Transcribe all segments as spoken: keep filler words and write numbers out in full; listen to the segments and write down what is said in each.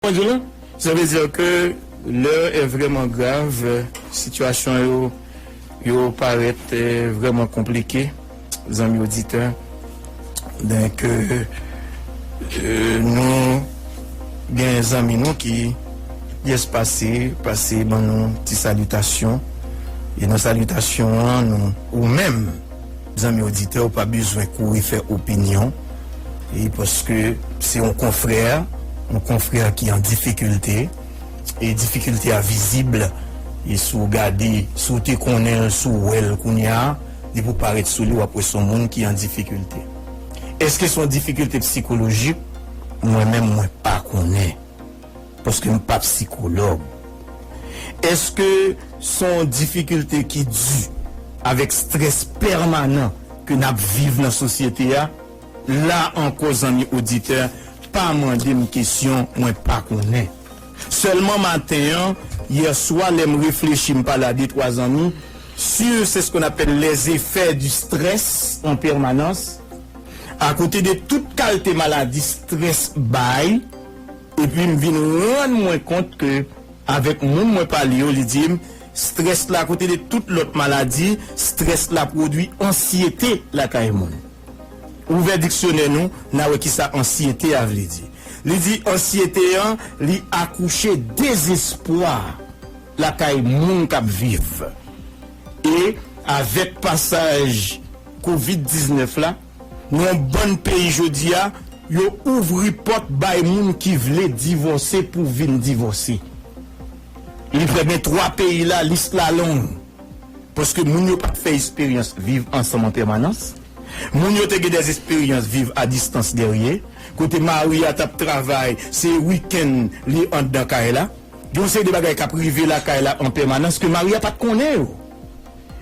Sa vle di ke lè e vrèman grav, sitiyasyon yo, yo parèt eh, vrèman konplike, zanmi oditè. Donk, eh, eh, nou gen zanmi nou ki pyès pase, pase ban nou ti salitasyon. E nan salitasyon an, nou, ou menm, zanmi oditè, ou pa bezwen kouri fè opinyon. E paske se yon konfrè, yon konfrè ki an difikilte, e difikilte a vizib, e si w gade, si w te konnen l, si w wè l kounye a, depi w parèt sou li, w ap wè se yon moun ki an difikilte. Èske se yon difikilte sikolojik? Mwen menm, mwen pa konnen. Paske m pa sikològ. Èske se yon difikilte ki di avèk strès pèmanan ke n ap viv nan sosyete a? La ankò, zanmi oditè, pa mande m kesyon, mwen pa konnen. Sèlman maten an, yè swa, lè m reflechi, m pale a de twa zanmi, sur c'est ce qu'on appelle les effets du stress en permanence. Akote de tout kalte maladi strès bay, epi m vin rann mwen kont ke avèk moun mwen pale yo, li di m, strès la, akote de tout lòt maladi, strès la pwodui ansyete lakay moun. Ouvè diksyonè nou, n a wè kisa ansyete a vle di. Li di ansyete an, li akouche dezespwa lakay moun k ap viv. E avèk pasaj kovid diznèf la, nan yon bann peyi jodi a, yo ouvri pòt bay moun ki vle divòse pou vin divòse. Li fè gen twa peyi la, lis la long. Paske moun yo pa t fè esperyans viv ansanm an pèmanans. Moun yo te gen dèz esperyans viv a distans dèyè. Kote mari a t ap travay, se wikenn li anndan kay la. Gen yon seri de bagay k ap rive lakay la an pèmanans ke mari a pa t konnen yo.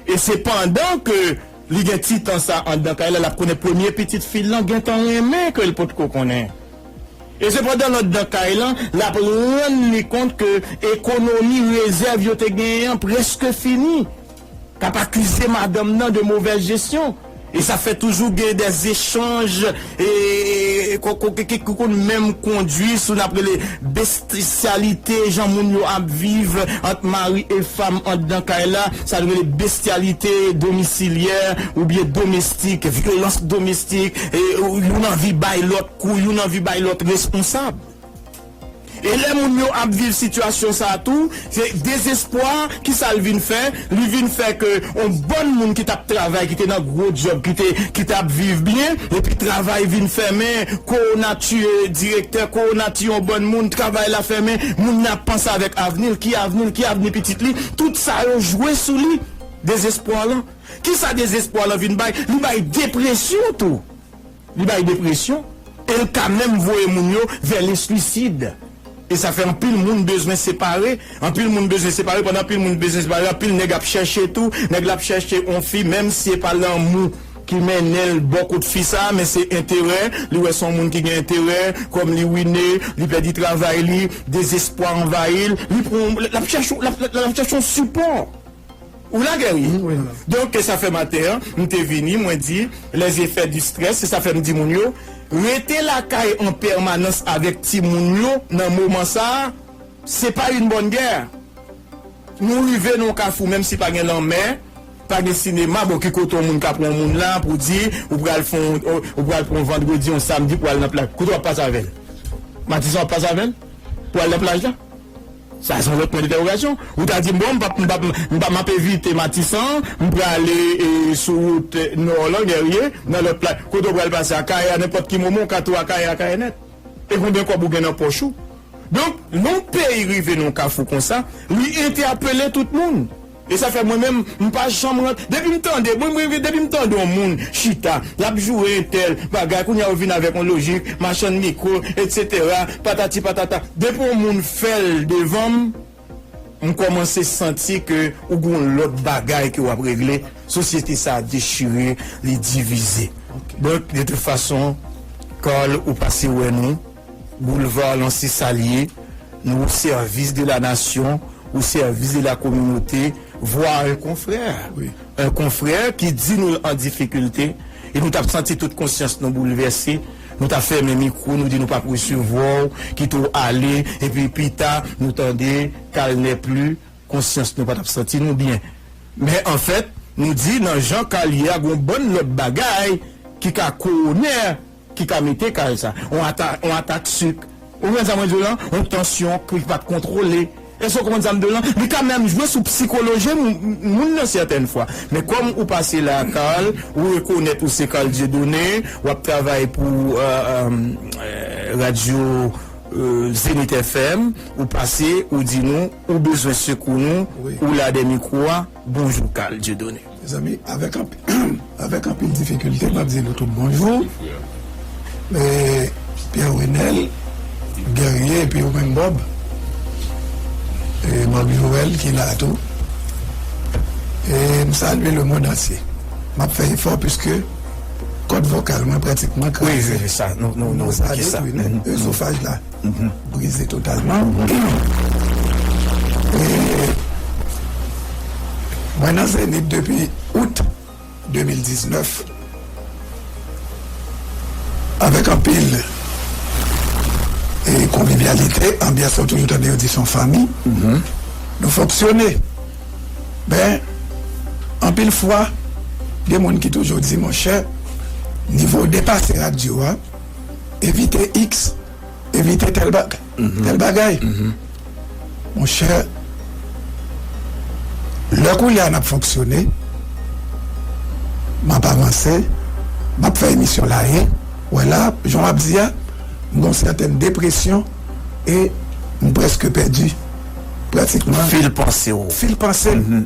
E se pandan ke li gen ti tan sa anndan kay la, l ap konnen premye pitit fi l lan gentan renmen ke l potko konnen. E se pandan l anndan kay lan, l ap rann li kont ke ekonomi rezèv yo te genyen an prèske fini. K ap akize madanm nan de movèz jesyon. E sa fè toujou gen dè echanj e, e, ko- ko- ki ki- ki konn menm kondui sou n ap rele bestialite, jan moun yo ap viv ant mari e fanm anndan kay la, sa n rele bestialite domisilyè oubyen domestik, vyolans domestik, e, youn anvi bay lòt kou, youn anvi bay lòt responsab. E lè moun yo ap viv sitiyasyon sa a tou, se dezespwa, kisa l vin fè? Li vin fè ke yon bann moun ki t ap travay, ki te nan gwo djòb, ki te, ki t ap viv byen, epi travay vin fèmen, kowona tiye direktè, kowona tiye yon bann moun, travay la fèmen, moun nan ap panse avèk avni l, ki avni l, ki avni pitit li, tout sa yo jwe sou li, dezespwa lan. Kisa dezespwa lan vin bay? Li bay depresyon tou. Li bay depresyon, e l ka menm voye moun yo vè leswisid. E sa fè anpil moun bezwen separe, anpil moun bezwen separe, pandan anpil moun bezwen separe, anpil nèg ap chèche tou, nèg la ap chèche yon fi, menm si se pa lanmou ki mennen l bò kot fi sa, men se enterè, li wè se yon moun ki gen enterè, kòm li wine, li pèdi travay li, dezespwa anvayi l, li pran, l ap chèche, l ap, l ap chèche yon sipò. Ou la, Guerrier? Wi. Donk, sa fè maten an, m te vini, mwen di, les effets du stress, se sa fè m di moun yo, rete lakay an pèmanans avèk timoun yo nan moman sa a, se pa une bonne guerre. Nou rive nan yon kafou, menm si pa gen lanmè, pa gen sinema, bon, ki kote yon moun ka pran yon moun la pou di, ou pral fè yon, ou pral pran yon vandredi, yon samdi pou al nan plaj. Kote w ap pase avè l? Matisan w ap pase avè l? Pou al nan plaj la? Sa se yon lòt pwen entèwogasyon. Ou ta di m, bon, m p ap, m p ap, m p ap, m ap evite Matisan, m prale e, sou wout e, nò lan, Guerrier, nan lòt plaj. Kote w pral pase? Akayè, a nenpòt ki moman, w ka tou Akayè, Akayè nèt. E konbyen kòb ou gen nan pòch ou? Donk, lè yon peyi rive nan yon kafou konsa, li entèpele tout moun. E sa fè mwen menm, m pa janm rant. Depi m tande, mwen, mwen, depi m tande yon moun chita, l ap joure entèl, bagay, kounye a yo vin avèk yon lojik, machann mikwo, etsetera, patati patata. Depi yon moun fè l devan m, m kòmanse santi ke ou gen yon lòt bagay ke w ap regle. Sosyete sa a dechire, li divize. Donk, de tout fason, Carl, ou pase wè nou, Boulevard Lanse Salye, nou au service de la nation, au service de la communauté, voir un confrère. Wi. Un confrère ki di nou l an difikilte, e nou t ap santi tout konsyans nou boulvèse, Nou ta fèmen mikwo, nou di nou p ap resevwa w, kite w ale, epi pita, nou tande, Kal nèpli, konsyans nou pa t ap santi nou byen. Men anfèt, nou di nan jan Kal ye a, gen yon bann lòt bagay ki ka kowone, ki ka mete Kal sa. Yon ata-, yon atak sik. Ou konprann sa mwen di w lan? Yon tansyon ki pa t kontwole. Èske w konprann sa m di w lan? Li ka menm jwe sou psikoloji moun, moun nan sètèn fwa. Men kòm ou pase la, Kal, ou rekonèt ou se Kal Dieudonné, w ap travay pou, euh, euh, euh, radyo, euh, Zenith F M, ou pase, ou di nou, ou bezwen sekou nou, wi, ou la dèyè mikwo a, bonjou, Kal Dieudonné. Mezanmi, avèk anpi-, avèk anpil difikilte, m ap di nou tout bonjou. E, Pierre Renel, Guerrier, epi ou menm Bob. E, Marc Joël ki la tou. E, m salye lemonn antye. M ap fè efò piske kòd vokal mwen pratikman kraze. Wi, wi, sa, nou, nou, nou, sa detwi, non? Ezofaj la brize totalman. E, mwen nan Zenith depi out de mil diznèf. Avèk anpil, e, konvivyalite, anbyans lan toujou tande yo di se yon fanmi. Nou fonksyone. Ben, anpil fwa, gen moun ki toujou di, monchè, nivo w depase radyo a, evite X, evite tèl bag-, tèl bagay. Monchè, lè koulye a n ap fonksyone, m ap avanse, m ap fè emisyon la, e, wè la, jan w ap di a, m gen yon sètèn depresyon e m prèske pèdi pratikman fil panse w. Fil panse m.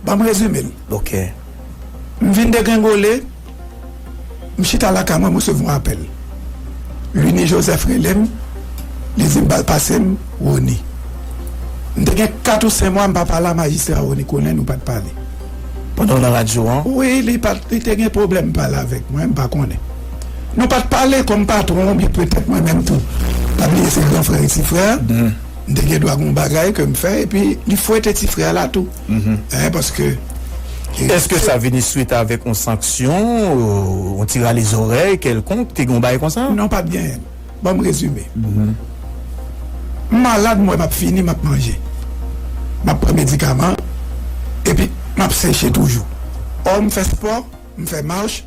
Ban m rezime l. Ok. M vin degrengole, m chita lakay mwen, m resevwa yon apèl. Lunie Joseph rele m, li di m pral pase m Rony. M te gen kat ou senk mwa m pa pale a majistra Rony Colin, nou pa t pale. Pandan w nan radyo an? Wi, li pa t, li te gen pwoblèm pale avèk mwen, m pa konnen. Nou pa t pale kòm patwon oubyen petèt mwen menm tou. Pa bliye se gran frè e ti frè. M te gen dwa gen yon bagay ke m fè, epi li fwete ti frè la tou. Hein, paske, e, èske sa vini swit avèk yon sanksyon, yon ti rale zòrèy kèlkonk, te gen yon bagay konsa? Non, pa t genyen. Ban m rezime. M malad, m wè m ap fini, m ap manje. M ap pran medikaman, epi m ap seche toujou. Ò, m fè spò, m fè mach,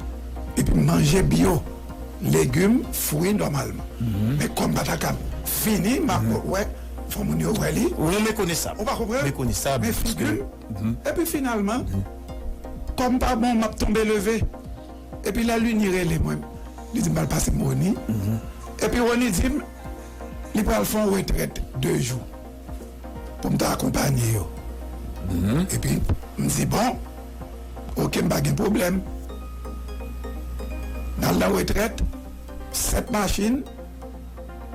epi m manje byo. Legim, fwi nòmalman. Men kòm m pa ta ka fini, m ap wè, fò moun yo wè li. Ou mekonesab. Ou pa konprann? Mekonesab. Men figi m. Epi finalman, kòm pa bon, m ap tonbe leve. Epi lè Lunie rele mwen, li di m pral pase m Rony. Epi Rony di m, li pral fè yon retrèt de jou pou m ta akonpanye yo. Epi m di, bon, oke, m pa gen pwoblèm. N al nan retrèt, sèt machin.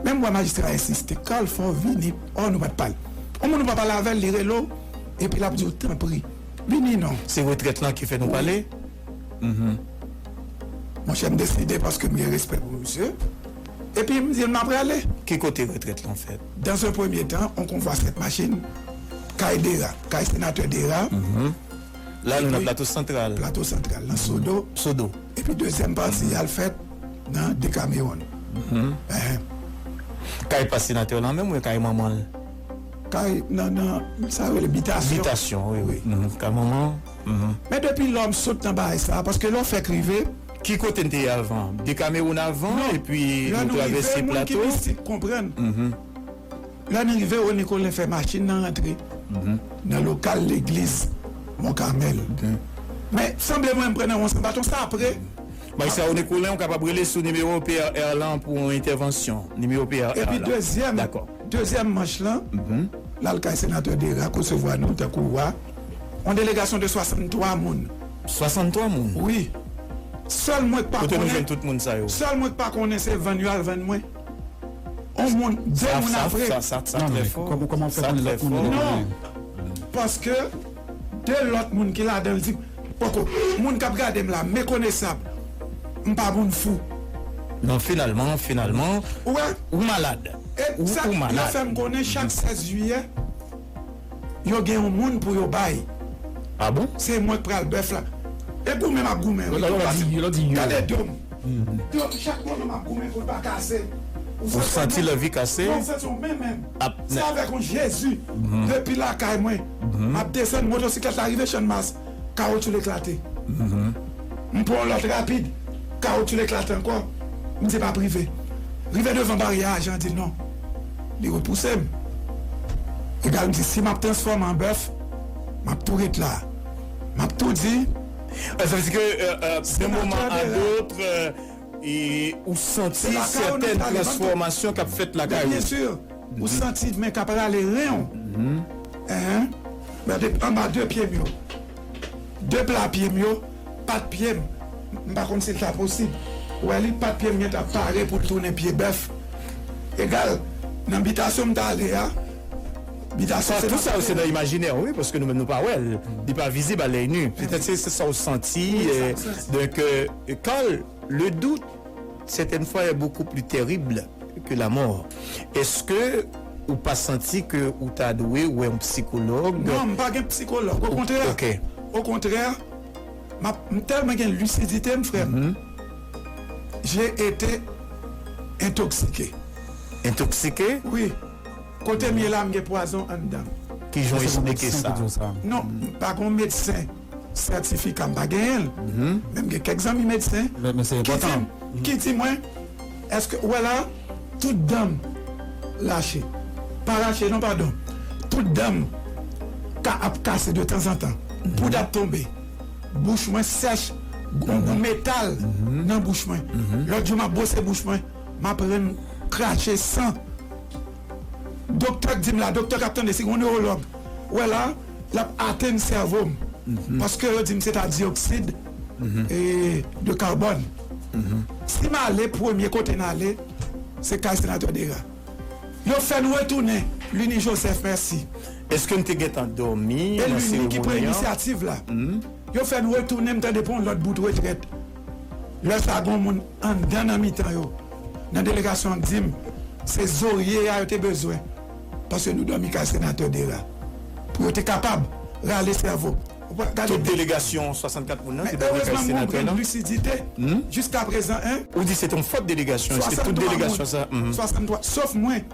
Men m wè majistra a ensiste, Carl, fò w vini. Ò, nou pa t pale. Yon moun ou pa pale avè l, li rele w, epi l ap di w, tanpri, vini non. Se retrèt lan ki fè nou pale? Monchè, m deside paske m gen respè pou misye. Epi m di l m ap prale. Ki kote retrèt lan fèt? Dans un premier temps, on konvwa sèt machin, kay Dera, kay senatè Dera. La, nou nan Plato Santral. Plato Santral, nan Sodo. Sodo. Epi dezyèm pati a l fèt nan Decameron. Kay pa senatè lan menm oubyen kay manman l? Kay nan, nan, sa yo rele bitasyon. Bitasyon, wi, wi. Kay manman. Men depi lò m sot nan bagay sa, paske lè w fèk rive. Ki kote n te ye avan? Decameron avan, epi nou travèse Plato. Lè nou rive, moun ki mistik konprann. Lè nou rive, Rony Colin fè machin nan rantre nan lokal legliz Mont Carmel. Men sanble mwen m pran nan yon sanbaton sa apre. Majistra Rony Colin, ou kapab rele sou nimewo P R R lan pou yon entèvansyon. Nimewo P R R lan. Epi dezyèm, dezyèm manch lan, l al kay senatè Dera, resevwa nou tankou wa. Yon delegasyon de swasanntwa moun. Swasanntwa moun? Wi. Sèl mwen k pa konnen. Kote nou jwenn tout moun sa yo? Sèl mwen k pa konnen se vann yo al vann mwen. On moun, de moun apre. Sa, sa, sa, sa trè fò. Kòman w fè konnen lòt moun yo? Non. Paske de lòt moun ki ladan yo di, poko, moun k ap gade m la, mekonesab. M pa moun fou. Non, finalman, finalman, ou malad. E sa, yo fè m konnen chak sèz jiyè, yo gen yon moun pou yo bay. Ah bon? Se mwen k pral bèf la. E goumen m ap goumen, wi. Gade do m. Donk, chak moman m ap goumen pou l pa kase. Ou santi l anvi kase? Non, m santi yon men menm. Se avèk yon Jezi. Depi lakay mwen, m ap desann motosiklèt la, rive Channmas, kawotchou l eklate. M pran yon lòt rapid, kawotchou l eklate ankò. M di, "Pa p rive." Rive devan baryè a, Jan di, "Non." Li repouse m. Egal, m di, "Si m ap transfòme an bèf, m ap tou ret la. M ap tou di." Euh, ça veut dire que, euh, euh, d'un moment à l'autre, euh, e ou santi sètèn transfòmasyon k ap fèt lakay ou. Byen si, ou santi men k ap rale ren w. Hein? Anba de pye m yo. De pla pye m yo, pat pye m, m pa konn si l ta posib. Ou wè li, pat pye m gentan pare pou l tounen pye bèf. Egal, nan bitasyon m t ale a, bitasyon se tout sa yo se nan imajinè, wi, paske nou menm nou pa wè l. Li pa vizib a lèy ni. Petèt se, se sa w santi. Donk, Carl, le doute, certaines fois, est beaucoup plus terrible que la mort. Èske ou pa santi ke ou ta dwe wè yon psikològ? Non, m pa gen psikològ. Okontrè, okontrè, m ap, m tèlman gen lisidite m, frè m. J'ai été intoxiqué. Entoksike? Wi. Kote m ye la, m gen pwazon anndan m. Ki jan w eksplike sa? Non, m pa gon medsen sètifika, m pa genyen l. Men m gen kèk zanmi medsen ki di m, ki di mwen, èske ou wè la, tout dan m rache. Pa rache non, padon. Tout dan m ka ap kase de tanzantan. Poud ap tonbe. Bouch mwen sèch. Gon gou metal nan bouch mwen. Lòt jou m ap bwose bouch mwen, m ap rann krache san. Doktè k di m la, doktè k ap tande, si gon newològ, wè la, l ap atenn sèvo m. Paske yo di m se ta diyoksid e de kabòn. Si m ale, premye kote n ale, se kay senatè Dera. Yo fè n retounen, Lunie Joseph, mèsi. Èske n te gentan dòmi nan seremoni an? E Lunie ki pran inisyativ la. Yo fè n retounen, m tande, pou yon lòt bout retrèt. Lè sa a, gon moun anndan nan mitan yo, nan delegasyon an, k di m se zorye a yo te bezwen, paske nou dòmi kay senatè Dera, pou yo te kapab rale sèvo. Tout delegasyon swasannkat moun nan te dòmi kay senatè lan? Men erezman, mwen gen lisidite jiska prezan, en. Ou di se te yon fòt delegasyon, èske tout delegasyon sa? Swasanntwa moun. Swasanntwa, sof mwen.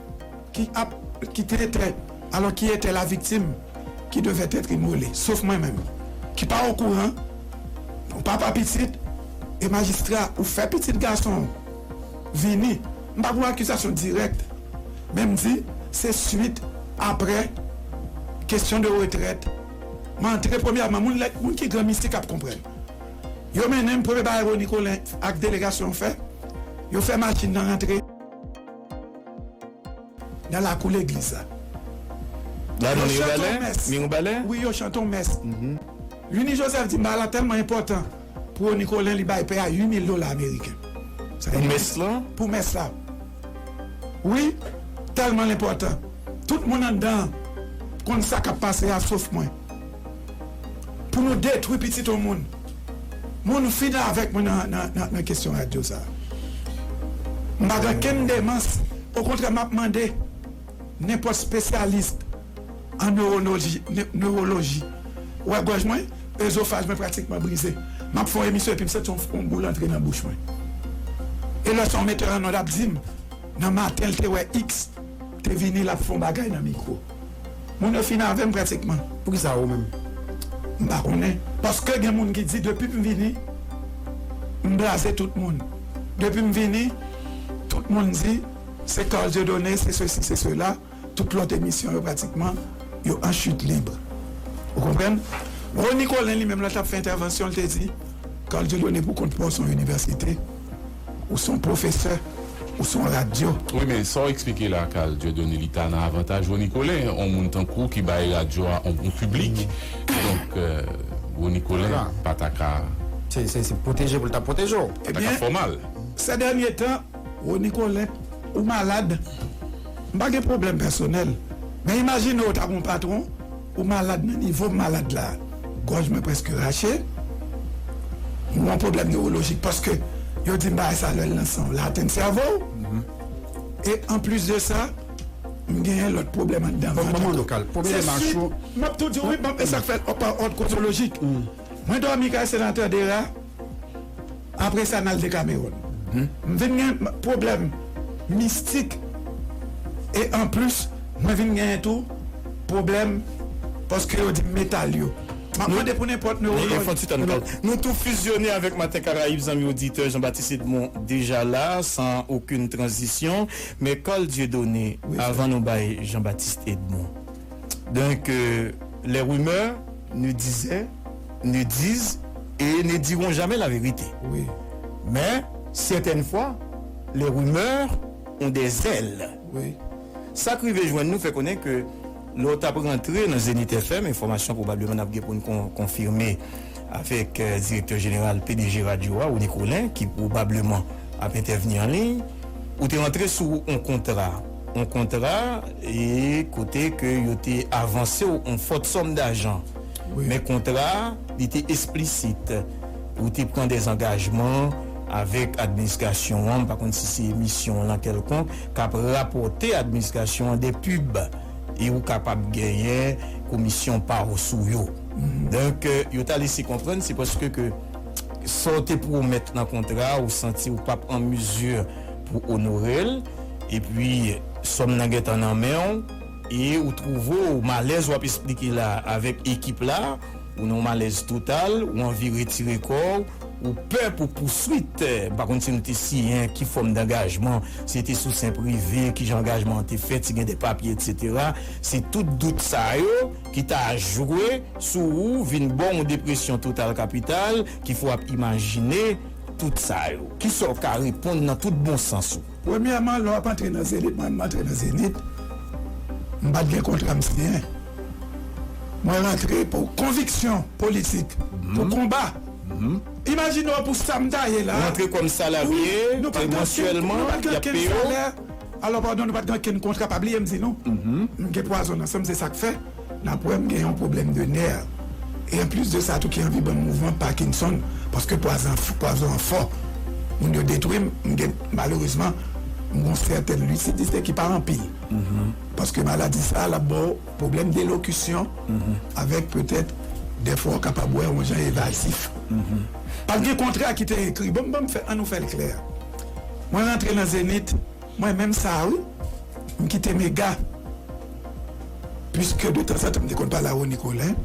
Qui a, qui était, alors qui était la victime qui devait être immolée, sof mwen menm, ki pa okouran, yon papa pitit, e majistra, ou fè pitit gason w vini, m pa pou akizasyon dirèk, men m di, se swit, apre, kesyon de retrèt, m antre, premyèman, moun, moun ki gran mistik ap konprann. Yo mennen m, premye bagay Rony Colin ak delegasyon an fè, yo fè machin nan rantre nan lakou legliz la. La nan Mirobalè? Mirobalè? Wi, yo chante yon mès. Lunie Joseph di m bagay la tèlman enpòtan pou Rony Colin, li bay pè a uit mil dola ameriken. Pou mès lan? Pou mès la. Wi, tèlman l enpòtan. Tout moun anndan an konn sa k ap pase a, sof mwen. Pou nou detwi pitit yon moun. Moun fin avèk mwen nan, nan, nan, nan kesyon radyo sa a. M pa gen kenn demans. Okontrè, m ap mande nenpòt espesyalis an newoloji, ne-, newoloji. Ou wè gòj mwen, ezofaj mwen pratikman brize. M ap fè yon emisyon epi m santi yon, yon boul antre nan bouch mwen. E lè sa yon metè an nòd ap di m, nan maten l te wè X, te vini, l ap fè yon bagay nan mikwo. Moun yo fin avè m pratikman. Poukisa ou menm? M pa konnen. Paske gen moun ki di depi m vini, m blaze tout moun. Depi m vini, tout moun di se Carl Dieudonné, se sesi, se sela. Tout lòt emisyon yo pratikman, yo an chit lib. Ou konprann? Rony Colin li menm lè l t ap fè entèvansyon, l te di, Carl Dieudonné, pou kont pa w, se yon inivèsite. Ou se yon pwofesè, ou se yon radyo. Wi, men sa w eksplike la, Carl Dieudonné, li ta nan avantaj Rony Colin, yon moun tankou w ki bay radyo a yon, yon piblik. Donk, euh, Rony Colin pa ta ka... Se, se, se pwoteje pou l ta pwoteje w. Pa ta ka fè w mal. Ebyen, sè dènye tan, Rony Colin, ou malad. M pa gen pwoblèm pèsonèl. Men imajine w ta gon patwon, ou malad nan nivo m malad la. Gòj mwen prèske rache. M gon pwoblèm newolojik paske yo di m bagay sa lè l nan san w, l atenn sèvo w. E anplis de sa, m genyen lòt pwoblèm anndan vant. Bon, manman lokal, pwoblèm machou. M ap tou di w, wi, e sa k fè l pa òd kwonolojik. Mwen dòmi kay senatè Dera, Apre sa, n al Dekameron. M vin gen pwoblèm mistik. E anplis, mwen vin genyen tou pwoblèm paske yo di m metal yo. M ap mande pou nenpòt newolòj. Nou tou fizyone avèk Maten Karayib, zanmi oditè, Jean-Baptiste Edmond deja la, san okenn tranzisyon. Men Carl Dieudonné, avan nou bay Jean-Baptiste Edmond. Donc, euh, les rumeurs ne disaient, ne disent et ne diront jamais la vérité. Oui. Mais, certaines fois, les rumeurs ont des ailes. Oui. Sa k rive jwenn nou fè konnen ke lè w t ap rantre nan Zenith F M, enfòmasyon pwobableman n ap gen pou n kon- konfime avèk euh, direktè jeneral P D G radyo a, Rony Colin, ki pwobableman ap entèvni an liy, ou te rantre sou yon kontra. Yon kontra e kote ke yo te avanse w yon fòt sòm dajan. Men kontra a, li te esplisit. Ou te pran de angajman avèk administrasyon an, m pa konn si se misyon lan kèlkonk, k ap rapòte administrasyon an de pib e ou kapab genyen komisyon pa w sou yo. Donk, yo ta lese konprann se paske ke sa w te pwomèt nan kontra a, ou santi ou p ap an mizi pou onore l, epi sòm nan gentan nan men w, e ou twouve w malèz w ap esplike la avèk ekip la, ou nan yon malèz total, ou anvi retire kò w, ou pè pou pouswit. M pa konn si nou te siyen ki fòm dangajman, si se te sou sen prive, kijan angajman an te fèt, si gen de papye, etsetera. Se tout dout sa yo ki ta jwe sou ou, vin ba w yon depresyon total kapital, ki fè w ap imajine tout sa yo. Kisa w ka reponn nan tout bon sans ou? Premyèman, lè w ap antre nan Zenith, mwen menm m antre nan Zenith, m pa t gen kontra m siyen. Mwen rantre pou konviksyon politik, pou konba. Imajine w pou sa m ta ye la. Ou antre kòm salarye, e mansyèlman, y ap peye w. Alò, padon, nou pa t gen okenn kontra, pa bliye m di nou. M gen pwazon nan san m, se sa k fè n ap wè m gen yon pwoblèm de nè. E anplis de sa tou ki anvi ban m mouvman Parkinson, paske pwazon, pwazon an fò. Moun yo detwi m, m gen, malerezman, m gen yon sètèn lisidite ki pa anpil. Paske maladi sa a, l ap ba w pwoblèm delokisyon, avèk petèt, dèfwa w kapab wè yon jan evazif. Pa t gen kontra ki te ekri. Bon, ban m fè, ann nou fè l klè. Mwen rantre nan Zenith, mwen menm sa a, wi. M kite Mega. Piske de tanzantan m te konn pale a Rony Colin.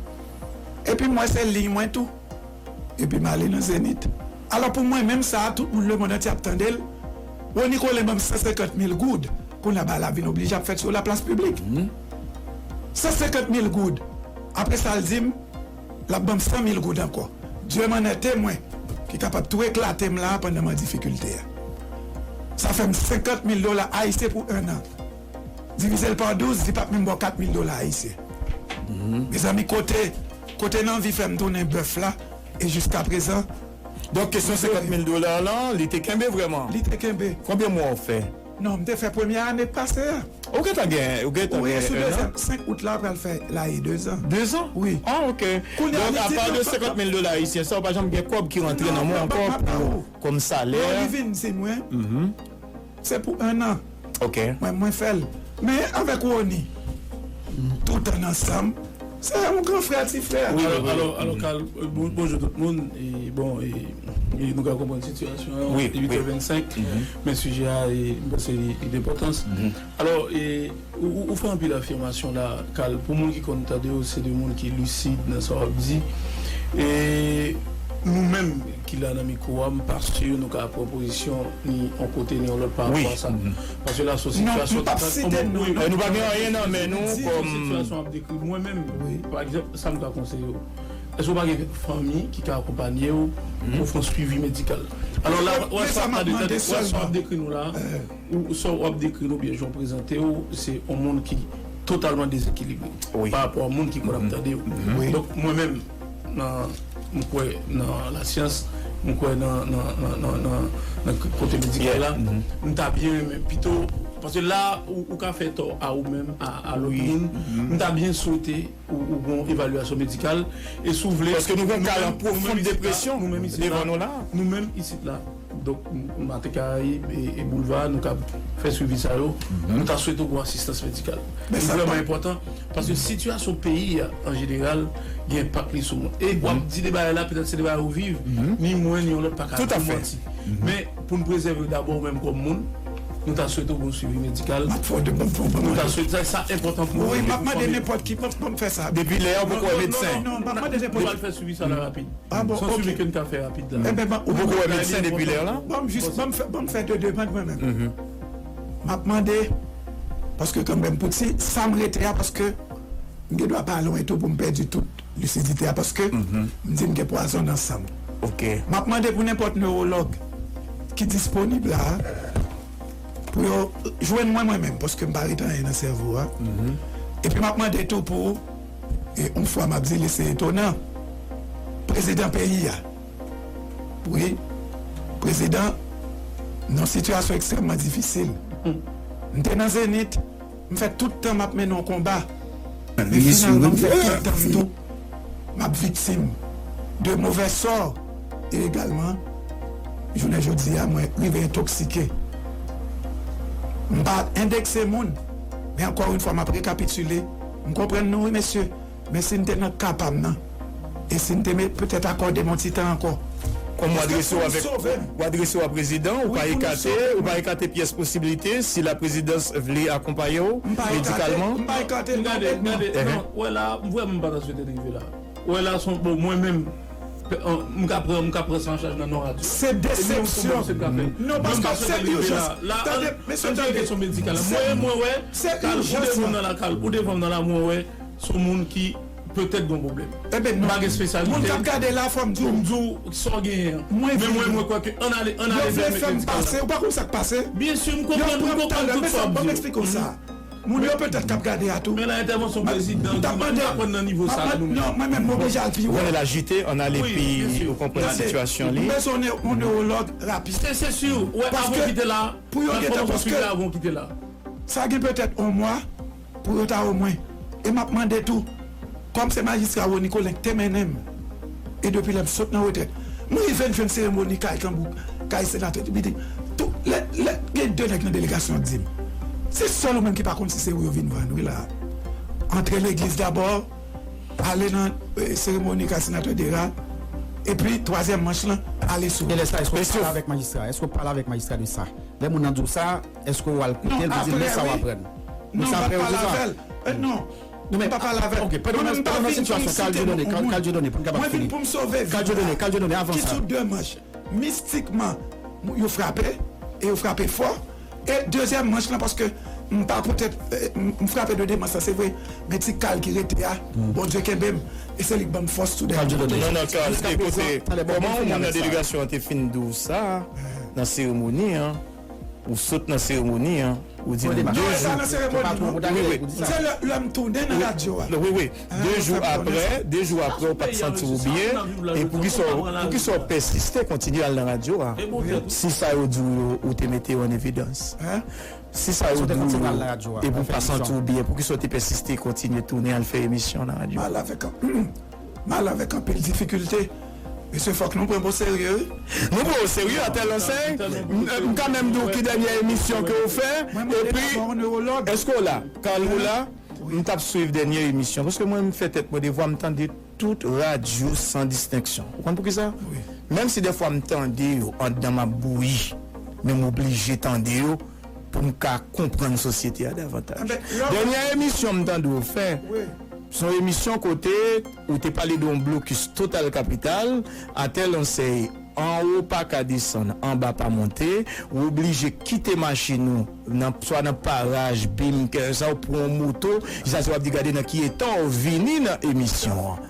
Epi m wè se liy mwen tou. Epi m ale nan Zenith. Alò pou mwen menm sa a, tout moun lemonn antye ap tande l. Rony Colin ban m san senkant mil goud. Kounye a bagay la vin oblije ap fèt sou laplas piblik. San senkant mil goud. Apre sa l di m, l ap ban m san mil goud ankò. Dye m an ète mwen, ki kapab tou eklate m la a pandan m an difikilte a. Sa fè m senkant mil dola ayisyen pou ennan. Divize l pa douz, li p ap menm ba w kat mil dola ayisyen. Mezanmi, kote, kote nanvi fè m tounen bèf la, e jiskaprezan. Donk, kesyon senkant mil dola lan, li te kenbe vrèman? Li te kenbe. Konbyen mwa w fè? Non, m te fè premye ane k pase a. Ou gentan gen, ou gentan gen en an? Wi, sou dezyèm, senk out la, pral fè la e dezan. Dezan? Wi. Ah, ok. Donk, apa de senkant mil dola ayisyen sa, ou pa janm gen kòb ki rantre nan men w ankò pou, kòm salè? Non, li vin di mwen, se pou ennan. Ok. Mwen, mwen fè l. Men avèk Rony, toutan ansanm, se yon gran frè ti frè. Wi, wi, wi. Alò, alò, Carl, bon, bonjou tout moun. E, bon, e, e nou ka konprann sitiyasyon an, wi, wi. Uit è vennsenk, men sijè a, e, m panse li, li d enpòtans. Alò, e, ou, ou, ou fè anpil afimasyon la, Carl, pou moun ki konn tande w, se de moun ki lisid nan sa w ap di. E nou menm ki la nan mikwo a, m pa si nou ka pran pozisyon ni yon kote ni yon lòt pa rapò a sa. Paske la, se yon sitiyasyon total. Nou pa gen anyen nan men nou kòm. Sitiyasyon ap dekri mwen menm, pa egzanp, sa m ka konseye w. Èske w pa gen fanmi ki ka akonpanye w pou fè yon swivi medikal? Alò la, w ap dekri nou la, ou sa w ap dekri nou, byen jan w prezante w, se yon moun ki totalman dezekilibre pa rapò a moun ki konn ap tande w. Donk, mwen menm, nan, m kwè nan lasyans, m kwè nan, nan, nan, nan, nan, nan kote medikal la, m ta byen renmen pito, paske la, ou, ou ka fè tò a ou menm, a, a lòt moun, m ta byen swete ou, ou gon evalyasyon medikal. E si w vle, paske nou gon ka nan pwofon depresyon devan nou la. Nou menm isit la, Donk, Maten Karayib e, e Boulva, nou ka fè swivi sa yo. Nou ta swete w gon asistans medikal. Li vrèman enpòtan, paske sitiyasyon peyi a, an jeneral, gen enpak li sou moun. E w ap di de bagay la, petèt se de bagay ou viv, ni mwen, ni yon lòt pa ka di w manti. Men, pou n prezève w dabò, ou menm kòm moun, nou ta swete w gon swivi medikal. Nou ta swete, sa, sa enpòtan pou nou. Wi, m ap mande nenpòt ki, ban m fè sa. Depi lè a, ou poko wè medsen. Non, non, non, m ap mande nenpòt ki. Nou pral fè swivi sa la rapid. Ah bon, ok. Se yon swivi ke n ka fè rapid la. Ebyen, ban, ou poko wè medsen depi lè a la? Ban m jis, ban m fè, ban m fè de demann mwen menm. M ap mande, paske kanmenm, pou ti, sa m rete a, paske m gen dwa pa lwen tou pou m pèdi tout lisidite a, paske m di m gen pwazon nan san m. Ok. M ap mande pou nenpòt newològ ki disponib la, pou yo jwenn mwen, mwen menm, paske m pa ret anyen nan sèvo a. Epi m ap mande tou pou, e yon fwa m ap di li, se etonan, prezidan peyi a. Wi, prezidan, nan yon sitiyasyon ekstrèmman difisil. M te nan Zenith, m fè tout tan m ap mennen yon konba. Men finalman, m fè tout tan m tou m ap viktim de movè sò. E egalman, jounen jodi a, mwen rive entoksike. M pa endekse moun, men ankò yon fwa, m ap rekapitile. M konprann nou, wi, mesye. Men si n te nan ka pa m nan, e si n te met, petèt akòde m yon ti tan ankò, kòm w adrese w avèk, w adrese w a prezidan, ou pa ekate, ou pa ekate pyès posiblite si la prezidans vle akonpaye w medikalman. M pa ekate, m pa ekate, non, gade, non. Gade, non, wè la, m vrèman pa ta swete n rive la. Wè la, son, bon, mwen menm, m ka pran, m ka pran sa an chaj nan non radyo. Se desepsyon. Non, paske se ijans. Tande, mesye, tande. Kesyon medikal la. Mwen, mwen wè, se ijans. Ou devan m nan la, Carl, ou devan m nan la, mwen wè, se yon moun ki petèt gen yon pwoblèm. Ebyen, non. M pa gen espesyalite. Moun k ap gade la, fò m di w. Pou m di w sa w genyen an. Men mwen, mwen kwè ke ann ale, ann ale vè medikal la. Yo vle fè m pase. Ou pa konn sa k pase? Byen si, m konprann, m konprann tout sa w ap di. Ban m eksplike w sa. Moun yo petèt k ap gade a tou. Men la entèvansyon prezidan, nou aprann nan nivo sa a nou menm. Non, mwen menm, m oblije al pi wo. Ou konnen l ajite, ann ale pi, ou konprann sitiyasyon li. M bezwen yon newològ rapid. Se, se si, ou wè, avan w kite la, pou yo gentan, paske sa gen petèt yon mwa, pou yo ta omwen. E m ap mande tou, kòm se majistra Rony Colin k te mennen m, e depi lè m sot nan retrèt, m rive n jwenn seremoni kay Kanbou, kay senatè Ti Bidi. Tou, lè, lè gen de nèg nan delegasyon an k di m, se sèl ou menm ki pa konn si se ou yo vin vann, wi, la. Antre legliz dabò, ale nan, eh, seremoni kay senatè Dera, epi twazyèm manch lan, ale sou. E lè sa, èske w pale avèk majistra? Èske w pale avèk majistra de sa? Lè moun nan di w sa, èske w al koute l pou di l men sa w aprann? Non, m pa pale avè l. Eh, non. Non, men, m pa pale avè l. Ok, pandan nou nan sitiyasyon Carl Dieudonné, Carl Dieudonné, pou n kapab fini. Mwen vin pou m sove vi m la. Carl Dieudonné, Carl Dieudonné, avan sa. Ki sou de manch, mistikman, yo frape, e yo frape fò. E dezyèm manch lan, paske m pa poutèt, eh, m, m frape de de manch lan, se vre, men ti Carl ki rete a, Bondye kenbe m, e se li k ban m fòs tou de. Carl Dieudonné. Non, non, Carl, ekoute, kòman yon moun nan delegasyon an te fin di w sa, nan seremoni an, ou sot nan seremoni an, ou di nou de jou. Mwen pa nan seremoni, non. Wi, wi. Se lè, lè m tounen nan radyo a. Wi, wi. De jou apre, de jou apre, ou pa t santi w byen. E poukisa, poukisa w pèsiste kontinye al nan radyo a? Si sa yo di w yo, ou te mete yo an evidans. Si sa yo di w yo, epi w pa santi w byen, poukisa w te pèsiste kontinye tounen al fè emisyon nan radyo? Mal avèk an-, mal avèk anpil difikilte. Mesye, fòk nou pran m o serye, wi. Nou pran w o serye, atèl ansèy. M, m ka menm di w ki dènyè emisyon ke w fè, epi, èske w la? Carl, ou la? M t ap swiv dènyè emisyon, paske mwen, m fè tèt mwen devwa, m tande tout radyo san distenksyon. Ou konn poukisa? Menm si dèfwa m tande yo, anndan m ap bouyi, men m oblije tande yo pou m ka konprann sosyete a davantaj. Dènyè emisyon m tande w fè, se yon emisyon kote ou te pale de yon blokis total kapital, atèl ansèy, anwo pa ka desann, anba pa monte, ou oblije kite machin ou, nan, swa nan paraj, bim, kèlkeswa, ou pran yon moto, jis ase w ap di gade nan ki eta w vini nan emisyon an.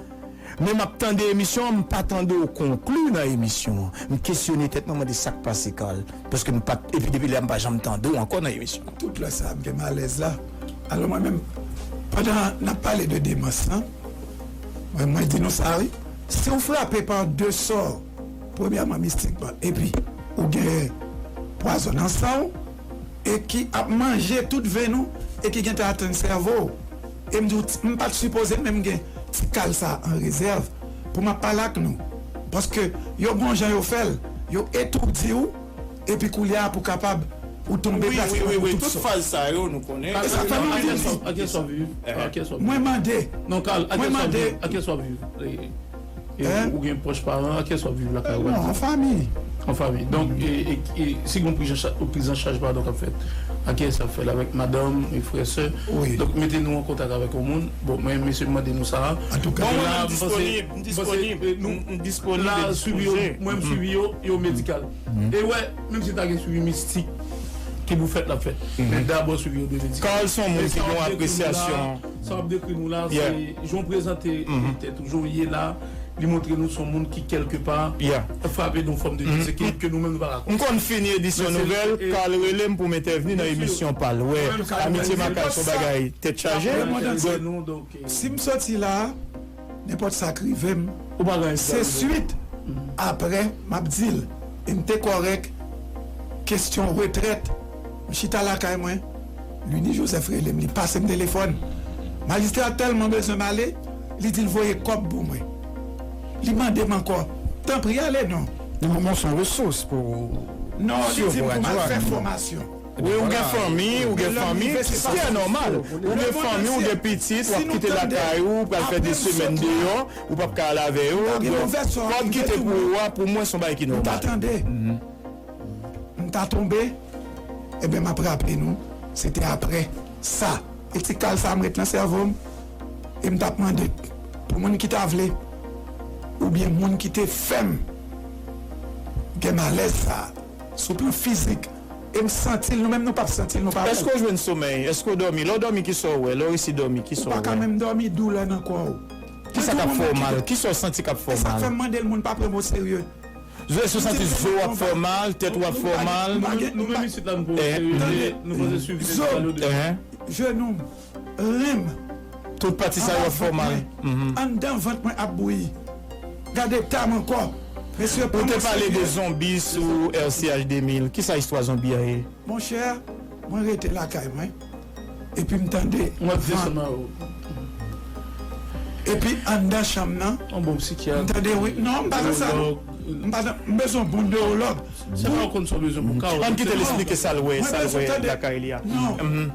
Men m ap tande emisyon an, m pa tande w konkli nan emisyon an. M kesyone tèt mwen, mande sa k pase, Carl. Paske m pa t, epi depi lè a, m pa janm tande w ankò nan emisyon an. Tout lè sa a, m gen malèz la. Alò, mwen menm, pandan n ap pale de demans lan, mwen, mwen di nou sa, wi. Si w frape pa de sò, premyèman mistikman, epi ou gen pwazon nan san w, e ki ap manje tout venn ou, e ki gentan atenn sèvo w. E m di w, m pa t sipoze menm gen ti kal sa a an rezèv pou m ap pale ak nou. Paske yo gon jan yo fè l, yo etoudi w, epi koulye a pou kapab ou tonbe plas lan pou tout sa. Tout faz sa yo, nou konnen. E sa fè nou di, a kiyès w ap viv? A kiyès w ap viv? Mwen mande. Non, Carl, a kiyès w ap viv? A kiyès w ap viv? Ou gen pwòch paran, a kiyès w ap viv lakay ou? Non, an fanmi. An fanmi. Donk, e, e, e, si gen yon priz an chaj, priz an chaj, padon, k ap fèt, a kiyès y ap fè l? Avèk madanm, e frè, sè? Donk, mete nou an kontak avèk yon moun. Bon, mwen, mesye, m mande nou sa. Antouka. Bon, mwen menm disponib, m disponib, m disponib. La, swivi yo, mwen, m swivi yo, yo medikal. E wè, menm si ta gen swivi mistik ki pou fèt, l ap fèt. Men dabò, swivi yo dwe medikal. Carl se yon moun ki gen yon apresyasyon. Sa w ap dekri nou la, se jan w prezante tèt ou, jan w ye la, li montre nou se yon moun ki kèlkepa frape de yon fòm de disekilib ke nou menm nou pa ka konprann. M konn fini edisyon nouvèl, Carl rele m pou m entèvni nan emisyon pa l. Wè, Amitye Makak se yon bagay tèt chaje. Si m soti la, nenpòt sa k rive m, se swit apre m ap di l. E m te kòrèk, kesyon retrèt, m chita lakay mwen, Lunie Joseph rele m, li pase m telefòn. Majistra tèlman bezwen m ale, li di l voye kòb pou mwen. Li mande m ankò, tanpri ale non. Li mande m yon resous pou. Non, li di m pou m al fè fòmasyon. Wi, ou gen fanmi, ou gen fanmi, se nòmal. Ou gen fanmi, ou gen pitit, w ap kite lakay ou, ou pral fè de semèn deyò, ou p ap ka al avè yo. Donk, kòb ki te pou ou a, pou mwen, se yon bagay ki nòmal. M ta tande. M ta tonbe, ebyen, m ap raple nou, se te apre sa. E ti kal sa m ret nan sèvo m, e m t ap mande pou moun ki ta vle, oubyen moun ki te fè m gen malèz sa a, sou plan fizik, e m santi l, nou menm nou p ap santi l, nou pa wè l. Èske w jwenn somèy? Èske w dòmi? Lè w dòmi, kisa w wè? Lè w resi dòmi, kisa w wè? Ou pa ka menm dòmi, doulè nan kò w. Kisa k ap fè w mal? Kisa w santi k ap fè w mal? E sa k fè m mande l, moun pa pran m oserye. Èske w santi zo w ap fè w mal, tèt ou ap fè w mal? Nou menm isit la, nou pa oserye, nou panse swiv medikal yo deja. Jenou m, ren m, tout pati sa yo ap fè w mal. Anndan vant mwen ap bouyi. Gade eta m ankò. Mesye, pran m oserye. Ou te pale de zonbi sou R C H de mil. Kisa istwa zonbi a ye? Monchè, mwen rete lakay mwen. Epi m tande van. Epi anndan chanm nan, m tande wi. Non, m pa nan sa non. M pa nan, m bezwen bon newològ. Se pa w konn sa w bezwen pou ka. Ann kite l esplike sa l wè, sa l wè lakay li a. Non.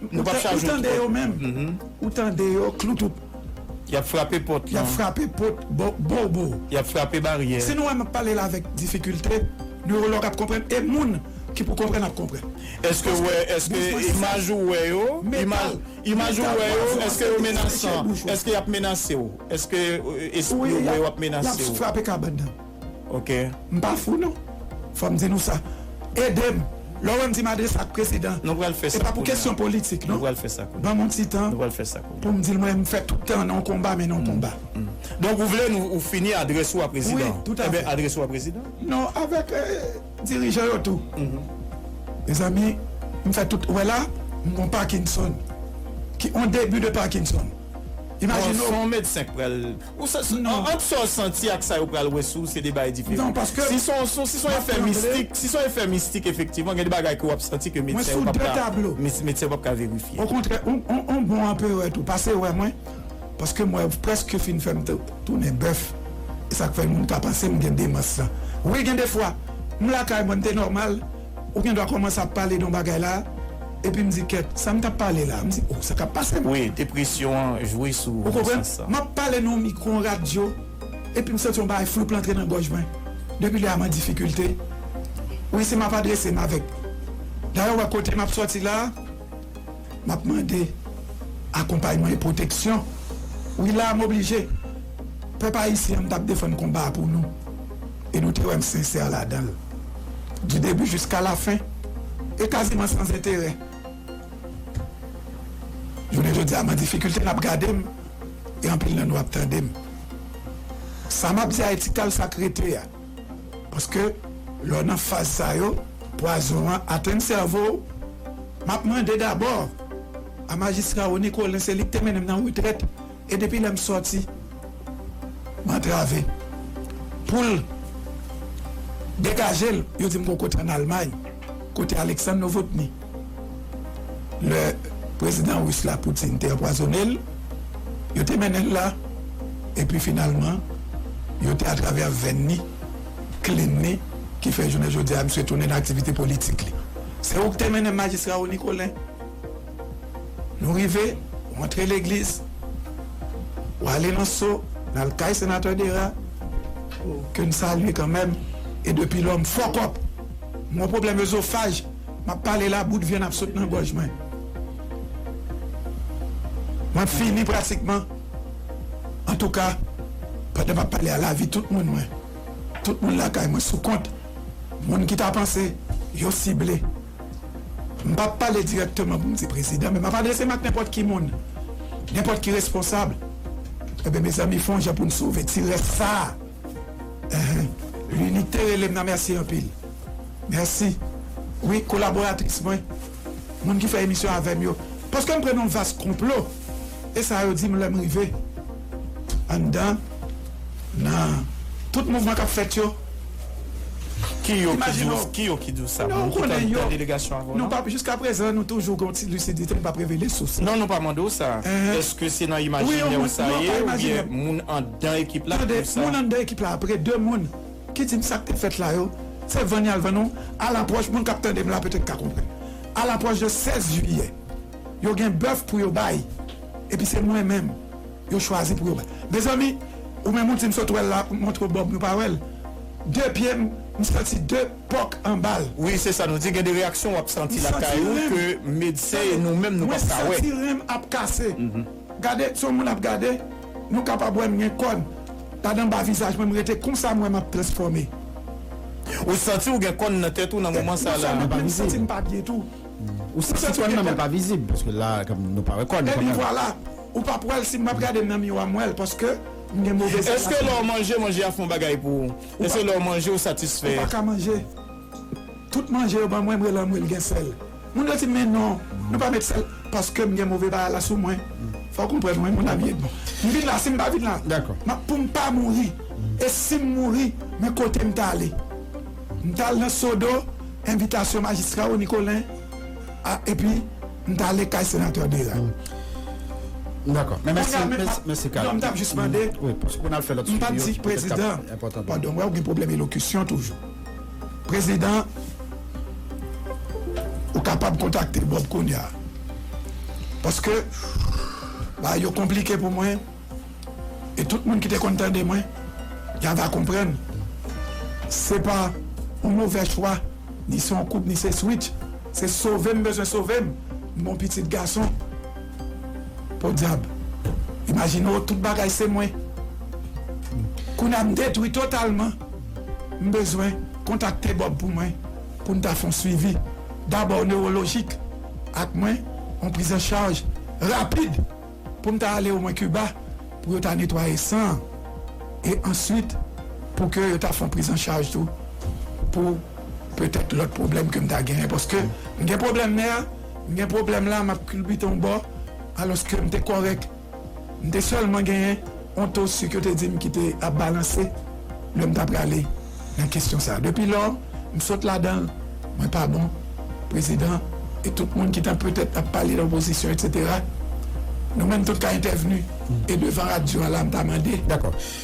Nou p ap chaje w twòp. Ou tande yo menm. Ou tande yo, kloutou. Y ap frape pòt lan. Y ap frape pòt, bo, bo, bo. Y ap frape baryè. Si nou wè m ap pale la avèk difikilte, newològ ap konprann, e moun ki pou konprann ap konprann. Èske w wè, èske imaj ou wè yo, imaj, imaj ou wè yo, èske yo menasan? Èske y ap menase w? Èske, e, èske yo wè yo ap menase w? Y ap frape kabann nan. Ok. M pa fou non. Fò m di nou sa. Ede m. Lè w wè m di m adrese ak prezidan, e pa pou kesyon politik non. Nou pral fè sa kounye a. Ban m yon ti tan pou m di l mwen m fè tout tan nan yon konba, men nan yon konba. Donk ou vle nou, ou fini adrès ou a prezidan? Wi, tout a fè. Enben adrès ou a prezidan? Non, avèk, e, dirijan yo tou. Mezanmi, m fè tout, ou wè la, m gon Parkinson ki on debi de Parkinson. Imajine w. Bon, se yon medsen k pral, ou sa, ant sa w santi ak sa yo pral wè sou ou, se de bagay diferan. Non, paske si se yon, si se yon efè mistik, si se yon efè mistik, efektivman, gen de bagay ke w ap santi ke medsen yo p ap ka, medsen yo p ap ka verifye. Okontrè, on, on, on bon anperè tou pase wè mwen. Paske m wè w prèske fin fè m tou-, tounen bèf. E sa k fè moun ka panse m gen demans lan. Wi, gen de fwa, m lakay mwen, m te nòmal, ou gen dwa kòmanse ap pale de yon bagay la, epi m di, kèt, sa m t ap pale la? M di, o, sa k ap pase m? Wi, depresyon an jwe sou ou nan sans sa. Ou konprann? M ap pale nan yon mikwo, yon radyo, epi m santi yon bagay floup antre nan gòj mwen. Depi lè a, m an difikilte. Wi, si m ap adrese m avèk. Dayè, w wè kote m ap sòti la a, m ap mande akonpayman e pwoteksyon. Wi, la a m oblije. Pèp ayisyen an, m t ap defann konba a pou nou. E nou te wè m sensè ladan l. Du début jusqu'à la fin. E kaziman san enterè. Jounen jodi a, m an difikilte, n ap gade m. E anpil nan nou ap tande m. Sa m ap di a, e ti kal sa k rete a. Paske lè w nan faz sa yo, pwazon an atenn sèvo w. M ap mande dabò a majistra Rony Colin, se li k te mennen m nan retrèt, e depi lè m sòti, m antrave. Pou l degaje l, yo di m gon kote ann Almay, kote Alexandre Novotny. Lè prezidan ris la, Poutine, te anpwazonnen l, yo te mennen l la, epi finalman, yo te atravè vèn li, klin li, ki fè jounen jodi a misye tounen nan aktivite politik li. Se ou ki te mennen m majistra Rony Colin. Nou rive, ou antre legliz, ou ale nan So, n al kay senatè Dera, ke n salye kanmenm, e depi lò m fòkòp. M gen pwoblèm ezofaj, m ap pale la, bout vyann ap sot nan gòj mwen. Mwen fini pratikman. Antouka, pandan m ap pale a, lavi tout moun mwen, tout moun lakay mwen sou kont. Moun ki ta panse yo sible. M p ap pale dirèkteman pou m di prezidan, men m ap adrese m ak nenpòt ki moun, nenpòt ki responsab. Ebyen, mezanmi, fè yon jan pou n sove ti rès sa a. Enhen. Linite rele m nan, mèsi anpil. Mèsi. Wi, kolaboratris mwen, moun ki fè emisyon avè m yo. Paske m pran nan yon vas konplo. E sa yo di m lè m rive anndan, nan tout mouvman k ap fèt yo. Ki yo ki di w, ki yo ki di w sa? Moun ki t anndan delegasyon avè w, non? Jiskaprezan, nou toujou gen yon ti lisidite, m p ap revele sous. Non, nou pa mande w sa. Èske se nan imajinè w sa ye, oubyen moun anndan ekip la ki di w sa? Tande, moun anndan ekip la, apre de moun ki di m sa k te fèt la yo, se vann y al vann ou. Alapwòch, moun k ap tande m la petèt ka konprann. Alapwòch de sèz jiyè, yo gen bèf pou yo bay. Epi se mwen menm yo chwazi pou yo bay. Mezanmi, ou menm ou di m sot wè l la, montre w bòb nou pa wè l. De pye m, m santi de pòk anba l. Wi, se sa nou di, gen de reyaksyon w ap santi lakay ou ke medsen e nou menm nou p ap ka wè. Mwen santi ren m ap kase. Gade, si yon moun ap gade, nou kapab wè m gen kòn. Gade anba vizaj mwen, m rete konsa, m wè m ap transfòme. Ou santi w gen kòn nan tèt ou nan moman sa la? Mwen santi m pa byen tou. Ou santi kòn nan men l pa vizib, paske la, kòm nou pa wè kòn kanmenm. Epi vwala, ou p ap wè l, si m ap gade m nan miwa, m wè l, paske m gen move santi. Èske lè w manje, manje a fè yon bagay pou ou? Èske lè w manje, ou satisfè? Ou pa ka manje. Tout manje yo ban mwen, m rele anmwe l gen sèl. Moun yo di m, men non, nou pa met sèl, paske m gen move bagay la sou mwen. Fò w konprann mwen, mon ami Edmond. M vin la, si m pa vin la, m ap, pou m pa mouri. E si m mouri, men kote m t ale. M t al nan Sodo, envitasyon majistra Rony Colin, a, epi m t ale kay senatè Dera. Dakò. Men mèsi, mèsi, mèsi, Carl. Non, m t ap jis mande, m pa t di prezidan, padon, m wè w gen pwoblèm elokisyon toujou. Prezidan, ou kapab kontakte Bob kounye a. Paske, bagay yo konplike pou mwen. E tout moun ki te konn tande mwen, y a va konprann. Se pa yon movè chwa, ni se yon koub, ni se switch. Se sove m bezwen sove m. M gon pitit gason. Podyab. Imajine w, tout bagay se mwen. Kounye a m detwi totalman. M bezwen kontakte Bob pou mwen, pou n ta fè yon swivi. Dabò newolojik ak mwen, yon priz an chaj rapid. Pou m ta ale omwen Kiba, pou yo ta netwaye san an. E answit, pou ke yo ta fè yon priz an chaj tou, pou petèt lòt pwoblèm ke m ta genyen. Paske m gen pwoblèm nè a, m gen pwoblèm la, m ap kilbite yon bò, alòske m te kòrèk. M te sèlman genyen yon to sik yo te di m ki te ap balanse lè m ta prale nan kesyon sa a. Depi lò, m sot ladan l, mwen pa bon. Prezidan, e tout moun ki ta petèt ap pale nan opozisyon, etsetera. Nou menm tout ka entèvni. E devan radyo a la, m ta mande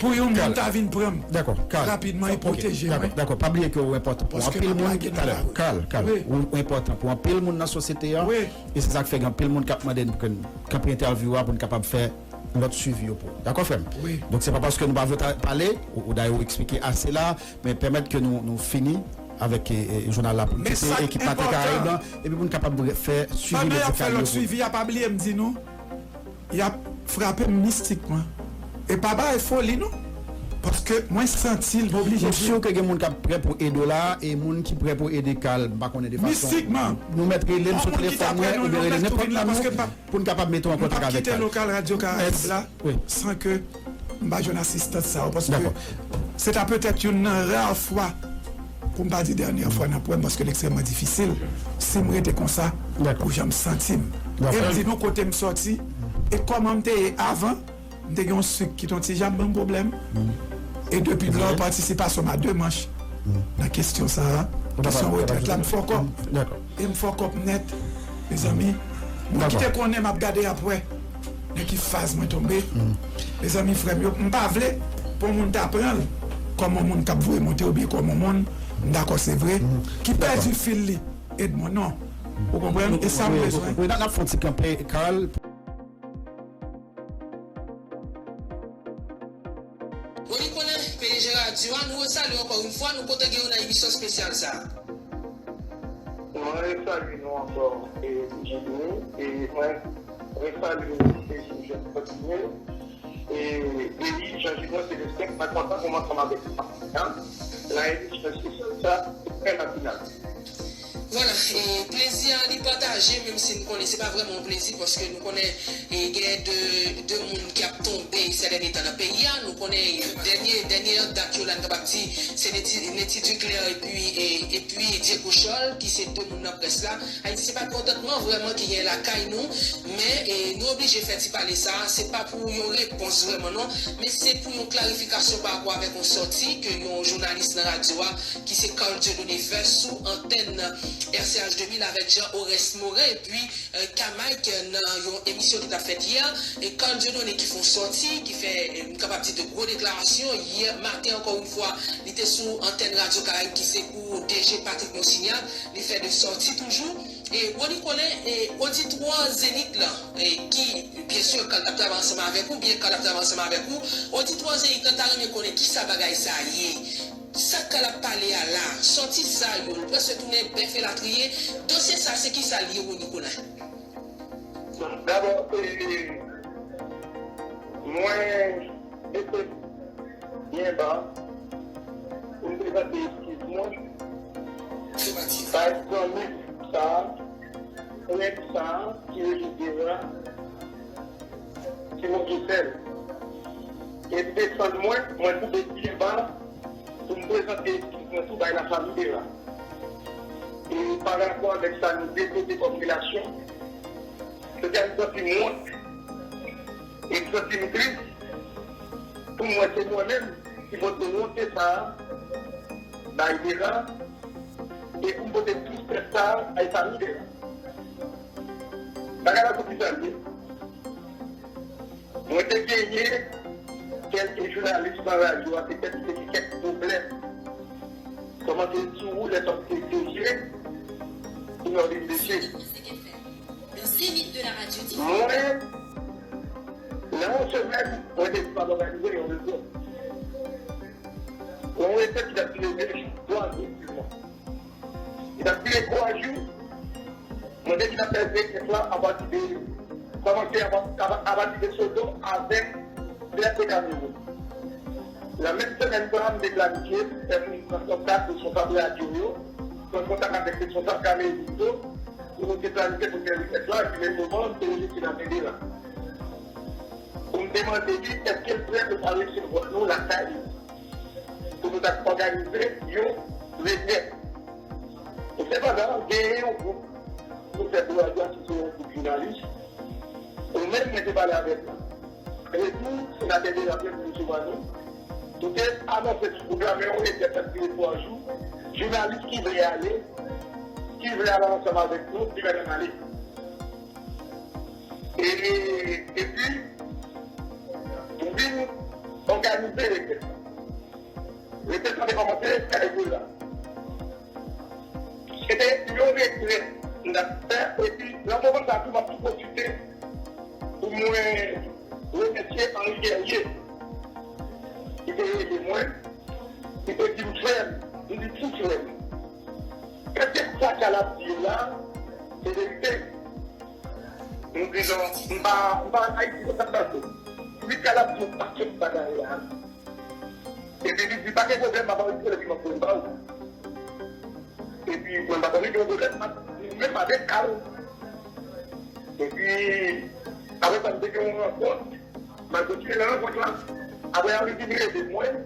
pou yon moun ta vin pran m rapidman e pwoteje mwen. Dakò, pa bliye ke ou enpòtan pou anpil moun. Talè, Carl, Carl, ou enpòtan pou anpil moun nan sosyete a. E se sa k fè gen anpil moun k ap mande n pou ke n kanpe entèvyou a pou n kapab fè lòt swivi yo pou ou. Dakò, frè m? Donk, se pa paske nou pa vle ta-, pale, ou, ou dayè ou eksplike ase la, men pèmèt ke nou, nou fini avèk, e, e, jounal la pou n kite ekip Maten Karayib lan, epi pou n kapab fè swivi medikal yo pou nou. Pandan y ap fè lòt swivi a, pa bliye m di nou, y ap frape m mistikman. E pa bagay foli, non. Paske mwen santi l, m oblije di. M si ke gen moun k ap prè pou ede w la, e moun ki prè pou ede Carl, m pa konnen de fason. Mistikman. Nou mèt rele m sou telefòn mwen, oubyen rele nenpòt nan nou. Pou n kapab mete w an kontak avèk Carl. M p ap kite lokal Radyo Karayib la san ke m pa jwenn asistans sa yo, paske se ta petèt youn nan ra fwa pou m pa di dènyè fwa n ap wè m, paske l ekstrèmman difisil si m rete konsa pou jan m santi m. E m di nou kote m sòti e kòman m te ye avan, m te gen yon sik ki t yon ti jan ap ban m pwoblèm. E depi lò, patisipasyon m a de manch nan kesyon sa a, kesyon retrèt la, m fòkòp. E m fòkòp nèt, mezanmi. Moun ki te konnen m ap gade apre nan ki faz mwen tonbe. Mezanmi, frè m yo, m pa vle pou yon moun ta pran l kòm yon moun k ap voye monte oubyen kòm yon moun M dakò, se vre. Ki pèdi fil li, Edmond, non. Ou konprann? E sa m bezwen. Wi, n ap fè yon ti kanpe, Carl. Rony Colin, P D G radyo a, nou resalye w ankò yon fwa, nou kontan gen w nan emisyon espesyal sa a. Mwen resalye nou ankò, e, Jimmy, e mwen resalye w, e, Jean Fortuné, e, e wi, Jean Junior Célestin, mwen kontan pou m ansanm avèk nou nan emisyon espesyal sa, se trè matinal. Vwala, e plezi a li pataje, menm si n konnen se pa vrèman yon plezi, paske nou konnen e gen de, de moun ki ap tonbe sè dènye tan nan peyi a. Nou konnen dènye, dènye an dat yo la, n kapab di, se Netty, Netty Duclair epi, e, epi Diego Charles, ki se de moun nan près la. Ayiti, se pa kontantman vrèman ki gen lakay nou, men e, nou oblije fè ti pale sa a. Se pa pou yon repons vrèman, non, men se pou yon klarifikasyon pa rapò avèk yon sòti ke yon jounalis nan radyo a, ki se Carl Dieudonné, fè sou antèn R C H de mil avèk Jean Oreste Morin, epi K-Mike nan yon emisyon ki t ap fèt yè, e Carl Dieudonné ki fè yon sòti, ki fè, m kapab di, de gwo deklarasyon. Yè maten, ankò yon fwa, li te sou antèn Radyo Karayib ki se pou D G Patrick Monsignat, li fè de sòti toujou. E Rony Colin, e oditwa Zenith lan, e ki, byen si, Carl ap travay ansanm avèk ou, byen Carl ap travay ansanm avèk ou, oditwa Zenith lan ta renmen konnen kisa bagay sa a ye. Sa Carl ap pale a la, sòti sa yo, l prèske tounen bèf elatriye. Dosye sa, se kisa l ye, Rony Colin? Dabò, e, mwen mete byen ba pou m prezante eskiz mwen bay zanmi sa a, frè m sa a ki rele Dera, ki Bondye fè l. E desann mwen, mwen koube byen ba pou m prezante eskiz mwen tou bay lafanmi Dera. E pa rapò avèk sa nou devlope kòm relasyon, se te m santi m wont e m santi m tris pou m wè se mwen menm ki pote wonte sa a bay Dera e pou m pote tristès sa a bay fanmi Dera. Bagay la pou kisa l ye? Mwen te genyen kèlke jounalis nan radyo a, petèt li te gen kèk pwoblèm. Kòman te di w lè sa w te D G pou Nòdin D G? Mwen, nan yon semèn, mwen te kapab òganize yon retrèt. Yon retrèt ki t ap dire de jou, twa jou sèlman. Li t ap dire twa jou. Mwen te fin ap fè retrèt la apati de, kòmanse apati de Sodo avèk Trèt de Kamewoun. Nan menm semèn sa a, m te planifye fè moun pran kontak, responsab radyo yo, pran kontak avèk responsab Kamewoun yo, pou nou te planifye pou fè retrèt la, epi menm moman, m te rele Senater Dera. Pou m te mande li, èske l prè pou l al resevwa nou lakay li? Pou nou t ap òganize yon retrèt. E sepandan, genyen yon gwoup nou fè pou radyo a ki se yon gwoup jounalis. Ou menm, mwen te pale avèk ou. Apre tou, senatè Dera prè pou resevwa nou. Nou te anonse sou gwoup la, men yon retrèt k ap dire twa jou. Jounalis ki vle ale, ki vle al ansanm avèk nou, li mèt ap ale. E, epi, nou vin òganize retrèt la. Retrèt la te kòmanse kay Dera. Se te yon retrèt n t ap fè, epi nan moman sa a tou, m ap tou pwofite pou mwen remèsye Henri Guerrier, ki te ede mwen, ki te di m, frè m, li di, ti frè m, èske sa Carl ap di yo la, se verite? M di non, m pa, m pa Ayiti pou sa k pase. Li Carl ap di yon pakèt bagay la. Epi li di, pa gen pwoblèm, m ap anrejistre epi m ap voye l ba ou. Epi mwen pa konn li gen yon pwoblèm, m ap, menm avèk Carl. Epi, apre sa, m te gen yon rankont, m al kontinye nan rankont la. Apre a, li vin rele mwen,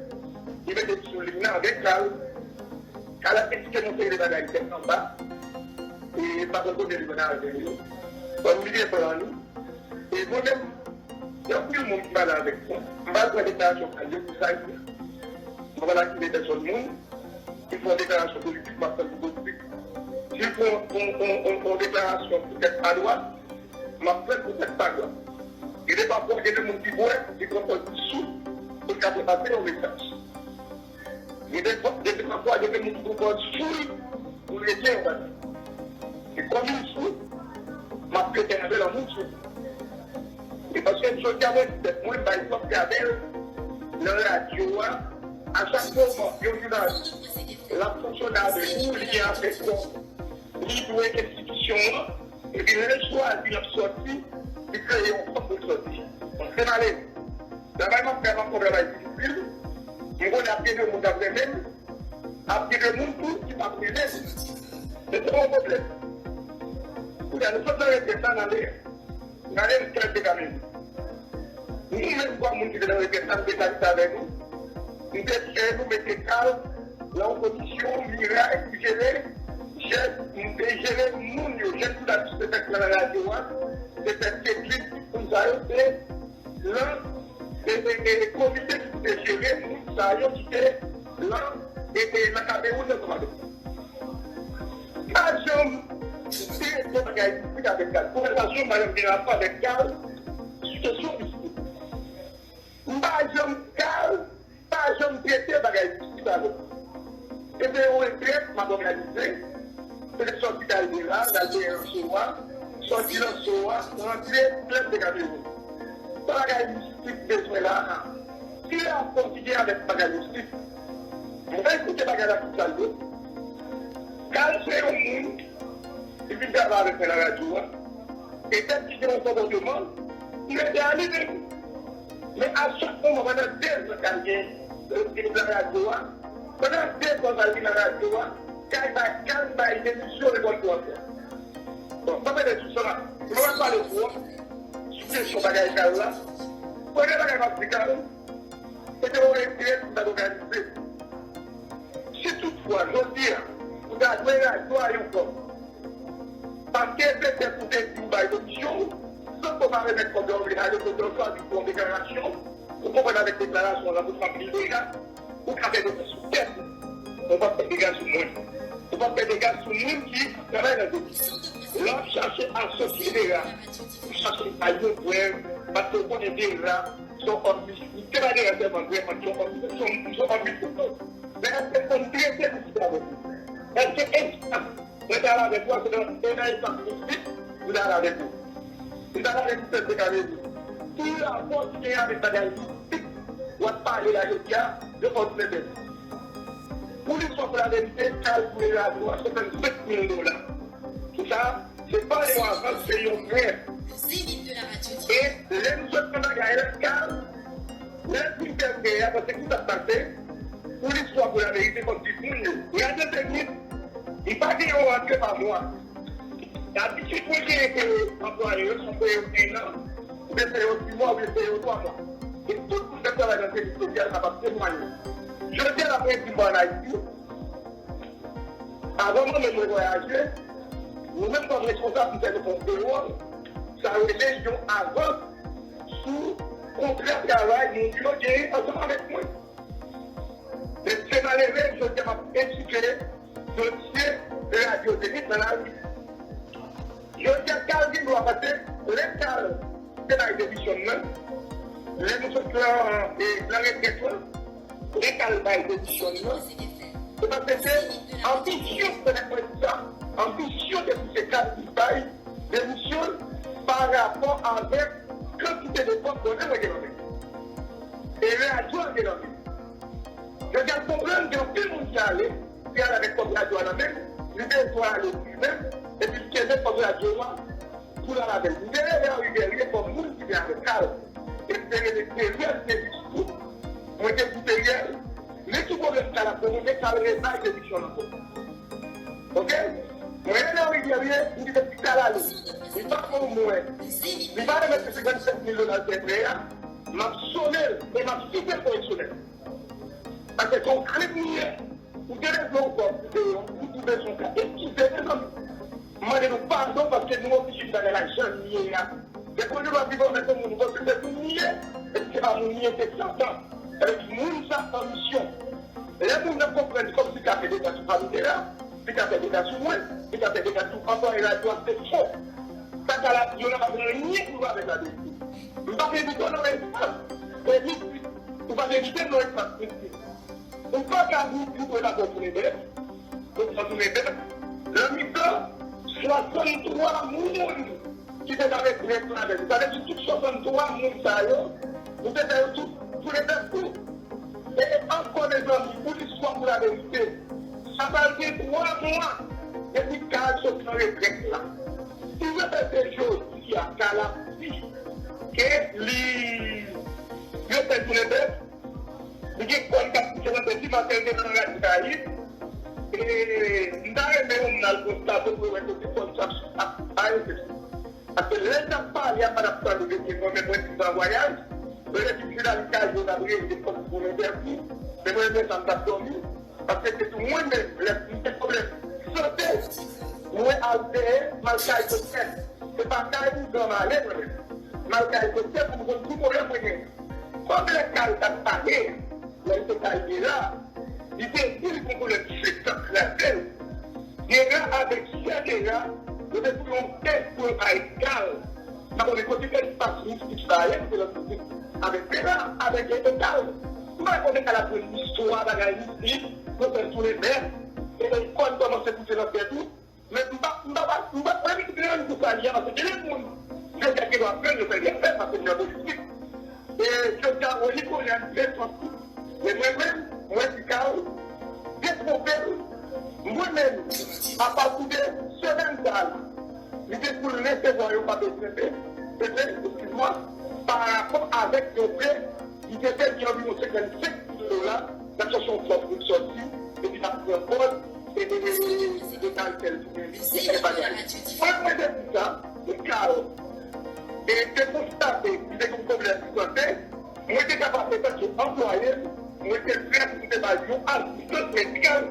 li mete m sou liy nan avèk Carl. Carl ap eksplike m yon seri de bagay tèt anba. E m pa konn kote li pral avè yo. Bon, m bliye plan li. E mwen menm, gen anpil moun ki pale avèk mwen. M pa al pran deklarasyon Carl yo pou sa l ye. M pa pral akize pèsòn moun. Li fè yon deklarasyon politik, m ap tann pou politik. Si l fè yon, yon, yon, yon, yon deklarasyon poutèt pa dwat, m ap tann poutèt pa dwat. Gen de pafwa, gen de moun ki bwè, li pran kòl ki sou, pou l ka fè pase yon mesaj. Gen de fwa, gen de fwa, gen de moun ki pran sou li pou l rete yon bagay. E kòm li sou, m ap rete avè l an moun sou. E paske jodi a, mwen di tèt mwen, bay egzanp avè l nan radyo a, a chak moman, yon jounalis, l ap fonksyone avèk ou, li gen afè kò, li dwe enstitisyon an, epi lè l chwazi, l ap sòti, li kreye yon fòm pou l sòti. Bon, se malere. Travay m ap fè a, m ap fè yon travay difisil. M konnen ap gen de moun k ap renmen m, ap gen de moun tou ki p ap renmen m. Men se pa yon pwoblèm. Kounye a, nou sot nan retrèt la, n ale. N ale nan retrèt de kamyon. Nou menm, kòm moun ki te nan retrèt la, nou te chwazi avè nou. Nou te fè nou mete kal nan yon komisyon, miray, ki jere, jere, jere moun yo, jèn jounalis te fèk nan radyo a, te fèk Cedric, tout moun sa yo, te nan e, e, e, komite ki te jere moun sa yo ki te nan, e, e, nan Kamewoun nan kòmande. Pa janm te de bagay mistik avèk kal. Konvèsasyon pa janm gen rapò avèk kal sou kesyon mistik. M pa janm kal, pa janm trete bagay mistik avèk. E se yon retrèt m ap òganize. Se te sòti Kaldera, n al dèyè Lanso a, sòti Lanso a, rantre plèn de Kamewoun. Sa bagay mistik bezwen la a? Ki rapò ki gen avèk bagay mistik? Mwen koute bagay la pou sa l ye. Kal se yon moun ki vin travay avèk mwen nan radyo a. E tèt ki gen yon konpòteman, m rete a li menm. Men a chak moman, pandan de zan k al gen, e, e, nan radyo a, pandan de zan k al gen nan radyo a, kay bay, kay bay demisyon repòt pou ap fè. Bon, m pa pale sou sa. M pa pale twòp sou kesyon bagay kal la. Premye bagay m ap di kal, se te yon retrèt m t ap òganize. Si toutfwa, jodi a, ou ta jwe radyo a yon kòb, paske petèt ou te di ou bay demisyon w, san ke w pa remèt kòb la, ou vle ale kote w chwazi pou yon deklarasyon, ou konprann avèk deklarasyon w la pou fanmi li a, ou ka fè dega sou tèt ou. Ou p ap fè dega sou mwen. Ou p ap fè dega sou moun ki ap travay nan zepis. Lè w ap chache asosye Dera, ou chache bay yon prèv, paske w konnen Dera se yon òm mistik. Se pa Dera sèlman, vrèman, se yon òm mistik, se yon, se yon òm mistik tou. Men èske fò m trete mistik avèk ou? Èske espas mwen t al avèk ou a, se nan, se nan espas mistik mwen t al avèk ou? Mwen t al avèk ou, se te ka vle di. Ki rapò ki genyen avèk bagay mistik w ap pale la jodi a, yo fò w di mèt. Pou listwa, pou laverite, kal pou radyo a, swasannsenk mil dola. Pou sa, se pa yon avans, se yon prè. E lè nou sot nan bagay la, kal, lè l fin fè prè a, paske ki sa k pase? Pou listwa, pou laverite, fò m di moun yo, radyo Zenith, li pa gen yon rantre pa mwa. Dabitid, mwen genyen peye anplwaye yo, si w peye yo en an, oubyen peye yo sis mwa, oubyen peye yo twa mwa. E tout moun k ap travay nan sektè sosyal kapab temwaye. Jodi a, n ap redi mwa ann Ayiti. Avan mwen menm mwen vwayaje, nou menm kòm responsab, nou fè nou fè yon pewòl, sa rele yon avans sou kontra travay moun yo genyen ansanm avèk mwen. Men se malere, jodi a m ap etidye dosye radyo Zenith nan lari. Jodi a, kal gen dwa pase, lè kal te bay demisyon l nan, lè nou sot lan, e, nan retrèt lan, lè kal bay demisyon l nan, se paske se anbisyon, se nèg mwen di sa, anbisyon te pouse kal pou bay demisyon l pa rapò avèk kantite de kòb bonè mwen gen nan men m. E radyo a gen nan men m. Jodi a, m konprann gen anpil moun ki ale, ki ale avèk kòb radyo a nan men l, li bezwen ale li menm, epi l kenbe kòb radyo a pou l al avè l. M te rele Henri Guerrier kòm moun ki te avèk kal. E m te rele Theriel, m te di, "Kout, mwen te di Theriel, li sou pwoblèm kal ap remonte, kal rebay demisyon l ankò." Oke? Mwen rele Henri Guerrier, m di, "Depi kal ale, li pa ban mwen, li pa remèt senkannsenk mil dola l te prè a, m ap sone l e m ap site l koreksyonèl." Paske se yon krim li ye. Ou te leve yon kòb pou deyò, ou twouve se yon ka. Eskize, mezanmi. M mande nou padon paske nou oblije viv avè lajan n ye a. Depi yon jou nou ap viv avèk yon moun, ou panse se moun li ye, epi se pa moun li ye, se Satan. Epi moun sa an misyon. Lè moun nan konprann kòmsi li ka fè dega sou fanmi Dera, li ka fè dega sou mwen, li ka fè dega sou anplwaye radyo a, se fo. Sa ka la, yo la pa gen anyen pou wè avèk la de. M pa vle di non espas, se mistik. Ou pa vle di non espas mistik. Ou pa ka di, di, ou pa ka tounen bèf. Ou pa tounen bèf. Nan mitan swasanntwa moun ki te nan retrèt la, sa vle di tout swasanntwa moun sa yo, ou te fè yo tout tounen bèf tou. E ankò, mezanmi, pou listwa, pou laverite, sa pral gen twa mwa depi Carl sot nan retrèt la. Si yo fè se jodi a, Carl ap di ke li, yo fè tounen bèf, li gen kò l k ap bouje nan tèt li, paske l te nan Radyo Karayib. E m ta renmen yon moun al konstate pou yo wè kote kò l t ap, ap, ap arete. Paske lè l t ap pale a, pa t ap tande de mwen, men mwen vin nan vwayaj. Mwen rete chita li kay yo, t ap rele kòm pou mwen pèdi. Men mwen renmen sa, m t ap dòmi. Paske se tou mwen menm, lè m gen pwoblèm sante, mwen al dèyè, m al kay doktè. Se pa kay ouzan m ale, mwen menm. M al kay doktè pou m konn ki pwoblèm mwen genyen. Kòm lè Carl t ap pale, lè l te kay Gera, li te di l gon pwoblèm chik k ap kraze l. Gera avèk sè Gera, yo te fè yon tès pou yo bay Carl. M pa konnen kote tès mistik sa a ye, kote l ap mistik avèk Gera, avèk Carl. M pa konnen Carl ap jwenn istwa bagay mistik, yo fè l tounen bèf, e kò l kòmanse bouje nan tèt li. Men m pa, m pa, m pa, mwen menm ki te rann kou sa li a, paske gen de moun, jodi a gen dwa pran yo fè li afè, paske li nan politik. E jodi a, Rony Colin an di men sòti. Men mwen menm, mwen di Carl detwonpe l. Mwen menm, apati de semèn sa a, li te pou l resevwa yon pa bezwen pe, pe, pe, eskiz mwen, pa rapò avèk yon pe Li te pèdi anviwon senkannsenk mil dola, l ap chèche yon fòm pou l sòti, epi l ap pran kòd, e, e, e, e, e kal fè l tounen li, e bagay. Mwen, mwen te di sa, pou Carl, e te konstate li te gen pwoblèm sante, mwen te kapab, antanke anplwaye l, mwen te prè pou m te ba l yon asistans medikal.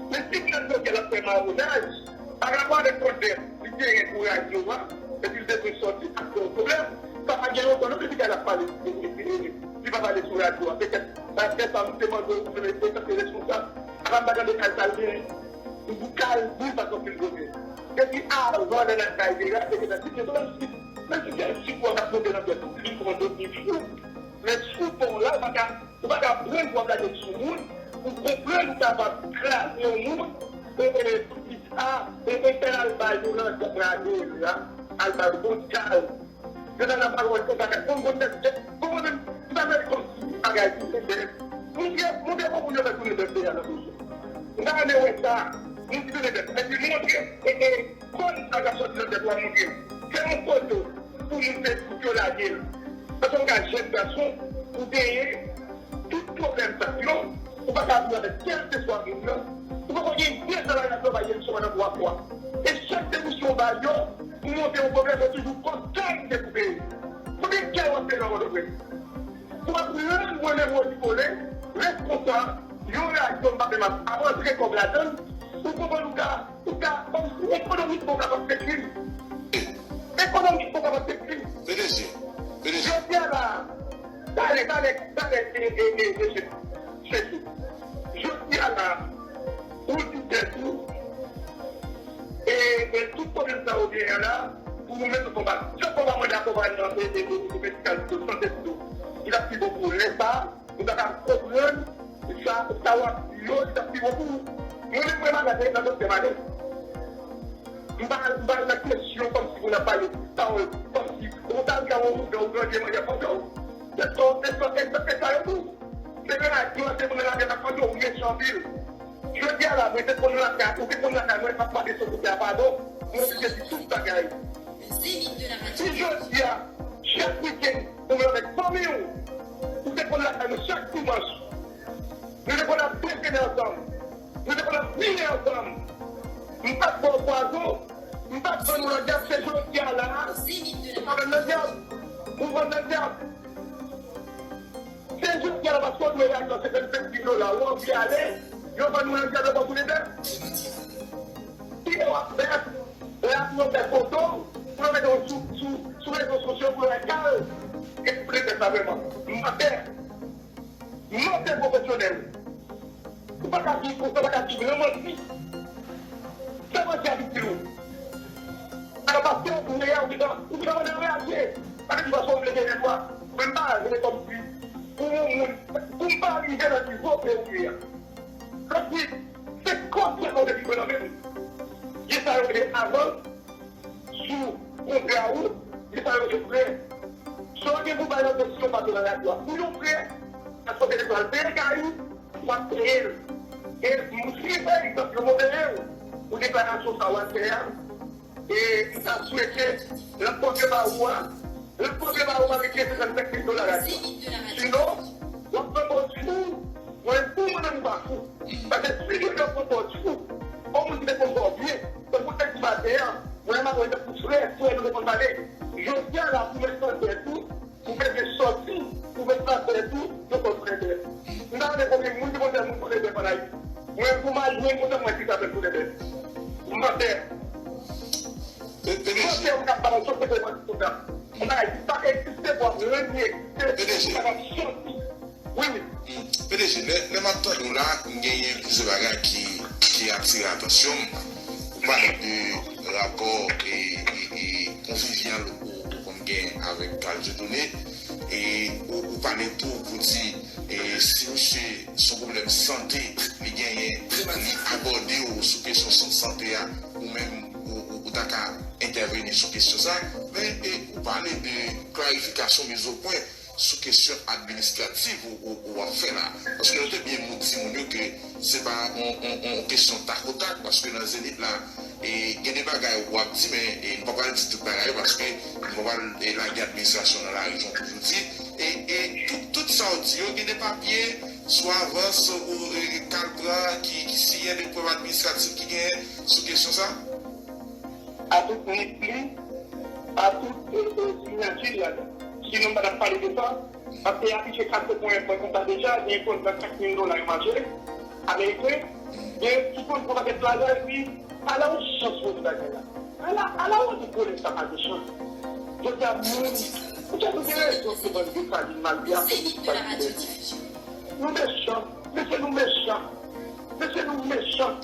Men si Carl jodi a l ap fè mawonaj, pa rapò avèk pwoblèm li genyen pou radyo a, epi l bezwen sòti ak yon pwoblèm, sa pa gen lontan non depi Carl ap pale, li pa pale sou radyo a. Petèt, paske sa m te mande w pou mete tanke responsab, apa m pa tande Carl sa l genyen. M di Carl di sa konfin kote. Depi avan lè n ap kay Gera, se te nan sitiyasyon, menm si, menm si se yon sipò k ap monte nan tèt ou, li vin pran dòt nivo. Men sou pon la, ou pa ka Ou pa ka pran pou w ap lage sou moun, ou konprann ou kapab kraze yon moun, e, e, pou di, a, e, e, fè l al bay yon lòt, brave la, al bay yon bon kal. Yo nan la pawòl konsa, kat bon, bon, tèt, tèt, bon, mwen menm, m pa wè l kòmsi bagay ki se bèf. Montre, montre bon moun yo fè tounen bèf deja nan peyi a. M ta renmen wè sa, moun ki tounen bèf. Epi montre, e, e, kòn sa k ap sòti nan tèt ou a montre. Fè yon foto pou moun fè, pou yo lage l. Antanke jèn gason, ou genyen tout pwoblèm sa yo, ou pa ka viv avèk kèlkeswa moun nan, ou poko gen ide sa la nan travay sou nan twa fwa. E chak demisyon ou ba yo, pou monte yon pwoblèm, yo toujou konn kè li te pou peye. Konbyen kè w ap peye nan Pòtoprens? Pou w ap rann mwen menm Rony Colin, responsab yon radyo, m pa menm ap, ap rantre kòb ladann, ou konprann ou ka Ou ka, ekonomikman, ou kapab fè krim. Ekonomikman, ou kapab fè krim. P D G, P D G. Jodi a la, talè, talè, talè, e, e, e, mesye, chèf, jodi a la, ou di tèt ou, e, e tout pwoblèm sa ou genyen la, pou nou met sou konba. Chak konba mwen dakò pa nan, e, e, e, e, medikal, sou sante tou. Li t ap pi bon pou lè sa, Ou ta ka konprann sa, sa w ap di yo, li t ap pi bon pou ou. Mwen menm, mwen malad, nan doktè m ale. M pa, m pa nan kesyon kòmsi moun ap pale, pawòl, kòmsi, ou ta di a yon moun, ou grandi manje fandou. Se sa, se sa, se sa, se sa yo tou. Se nan radyo a, se moun nan lari a k ap fandou, ou mechan anpil. Jodi a la, mwen te konn lakay, ou te konn lakay mwen, m ap pale sou kote a, padon. Mwen oblije di tout bagay. Si jodi a, chak wikenn, ou menm avèk fanmi w, ou te konn lakay nou chak dimanch. Nou te konn ap dejene ansanm. Nou te konn ap dine ansanm. M pa t ba w pwazon, m pa t vann ou nan dyab, se jodi a la a, ou pa vann nan dyab, ou vann nan dyab. Se jodi a la paske w dwe lajan senkannsenk mil dola, ou anvi ale, yo vann ou nan dyab, yo ba w tounen bèf. Videyo ap fèt, lè ap monte foto, pou yo mete yo sou, sou, sou rezo sosyo pou yo wè kal. Kèk pretrès la vrèman. Mantè. Mantè pwofesyonèl. Ou pa ka viv konsa, ou pa ka viv nan manti. Fè manti a itil ou. Alò, paske ou reyè, ou gentan, ou gentan mande reyaje. Pa vin di paske ou vle gen lè dwa. Mwen m pa vle kòmsi pou yon moun, pou m pa rive nan nivo ke ou ye a. Sa di, se kòb sa yo te gen nan men m. Gen sa yo rele avans sou kontra ou, gen sa yo rele prè. Sa w gen pou bay nan dosye w pa t nan radyo a. Pou yon prè, paske w te pral peye kay ou, w ap peye l. E si pa egzanp, yo move w, pou deklarasyon sa w al fè a, e m ta swete, lòt kote ba ou a, lòt kote ba ou a, met senkannsenk mil dola ladan. Sinon, w ap pran bò di ou, mwen fou, mwen menm m pa fou. Paske si yo te pran bò di ou, yon moun ki te konn ba w byen, tankou nèg di maten an, mwen m ap wè tankou frè, frè nou te konn pale. Jodi a la, pou mèt nan tèt ou, ou bezwen sòti, ou bezwen fè tou, yo konn fè dèt. M ta konnen konbyen moun ki konn fè moun konn dèt an Ayiti. Mwen, pou m al jwenn moun nan, mwen ki ka fè moun dèt. Mantè. Mantè, ou ka pale sou kote mwen sou la. Bagay ki pa egziste, pou ap renye egziste, sa p ap sòti. Wi, wi. P D G, lè, lè m ap tande w la, m genyen plizyè bagay ki, ki atire atansyon m. Ou pale de rapò e, e, e konvivyal ou, ou konn gen avèk Carl Dieudonné. E ou, ou pale tou pou di, e si misye se yon pwoblèm sante li genyen, li abòde w sou kesyon san-, sante a, ou menm ou, ou, ou ta ka entèveni sou kesyon sa. Men e, ou pale de klarifikasyon, mizopwen sou kesyon administrativ ou, ou, ou ap fè la. Paske nou te byen di moun yo ke se pa yon, yon, yon kesyon takotak, paske nan Zenith la, e, gen de bagay w ap di, men e, nou pa pral di tout bagay yo, paske nou pa pral e, lage administrasyon nan lari, jan w toujou di. E, e tout, tout sa w di yo, gen de papye, swa avans ou e, Carl pran ki, ki siyen, de prèv administrativ ki genyen sou kesyon sa? A tout nip li, a tout e, e, siyati li ladan. Sinon, m pa t ap pale de sa, paske y afiche kat pwen pwen konsa deja, gen kontra kat mil dola yo mache, ameriken, gen ki konn pran pakèt lajan, epi, ala yon chans pou di bagay la. Ala, ala yon ti kolèg sa pa gen chans. Jodi a, moun, ou te nou gen rezon pou bann de fajin malbi a fè tout sa ki bèl. Nou mechan, mesye, nou mechan. Mesye, nou mechan.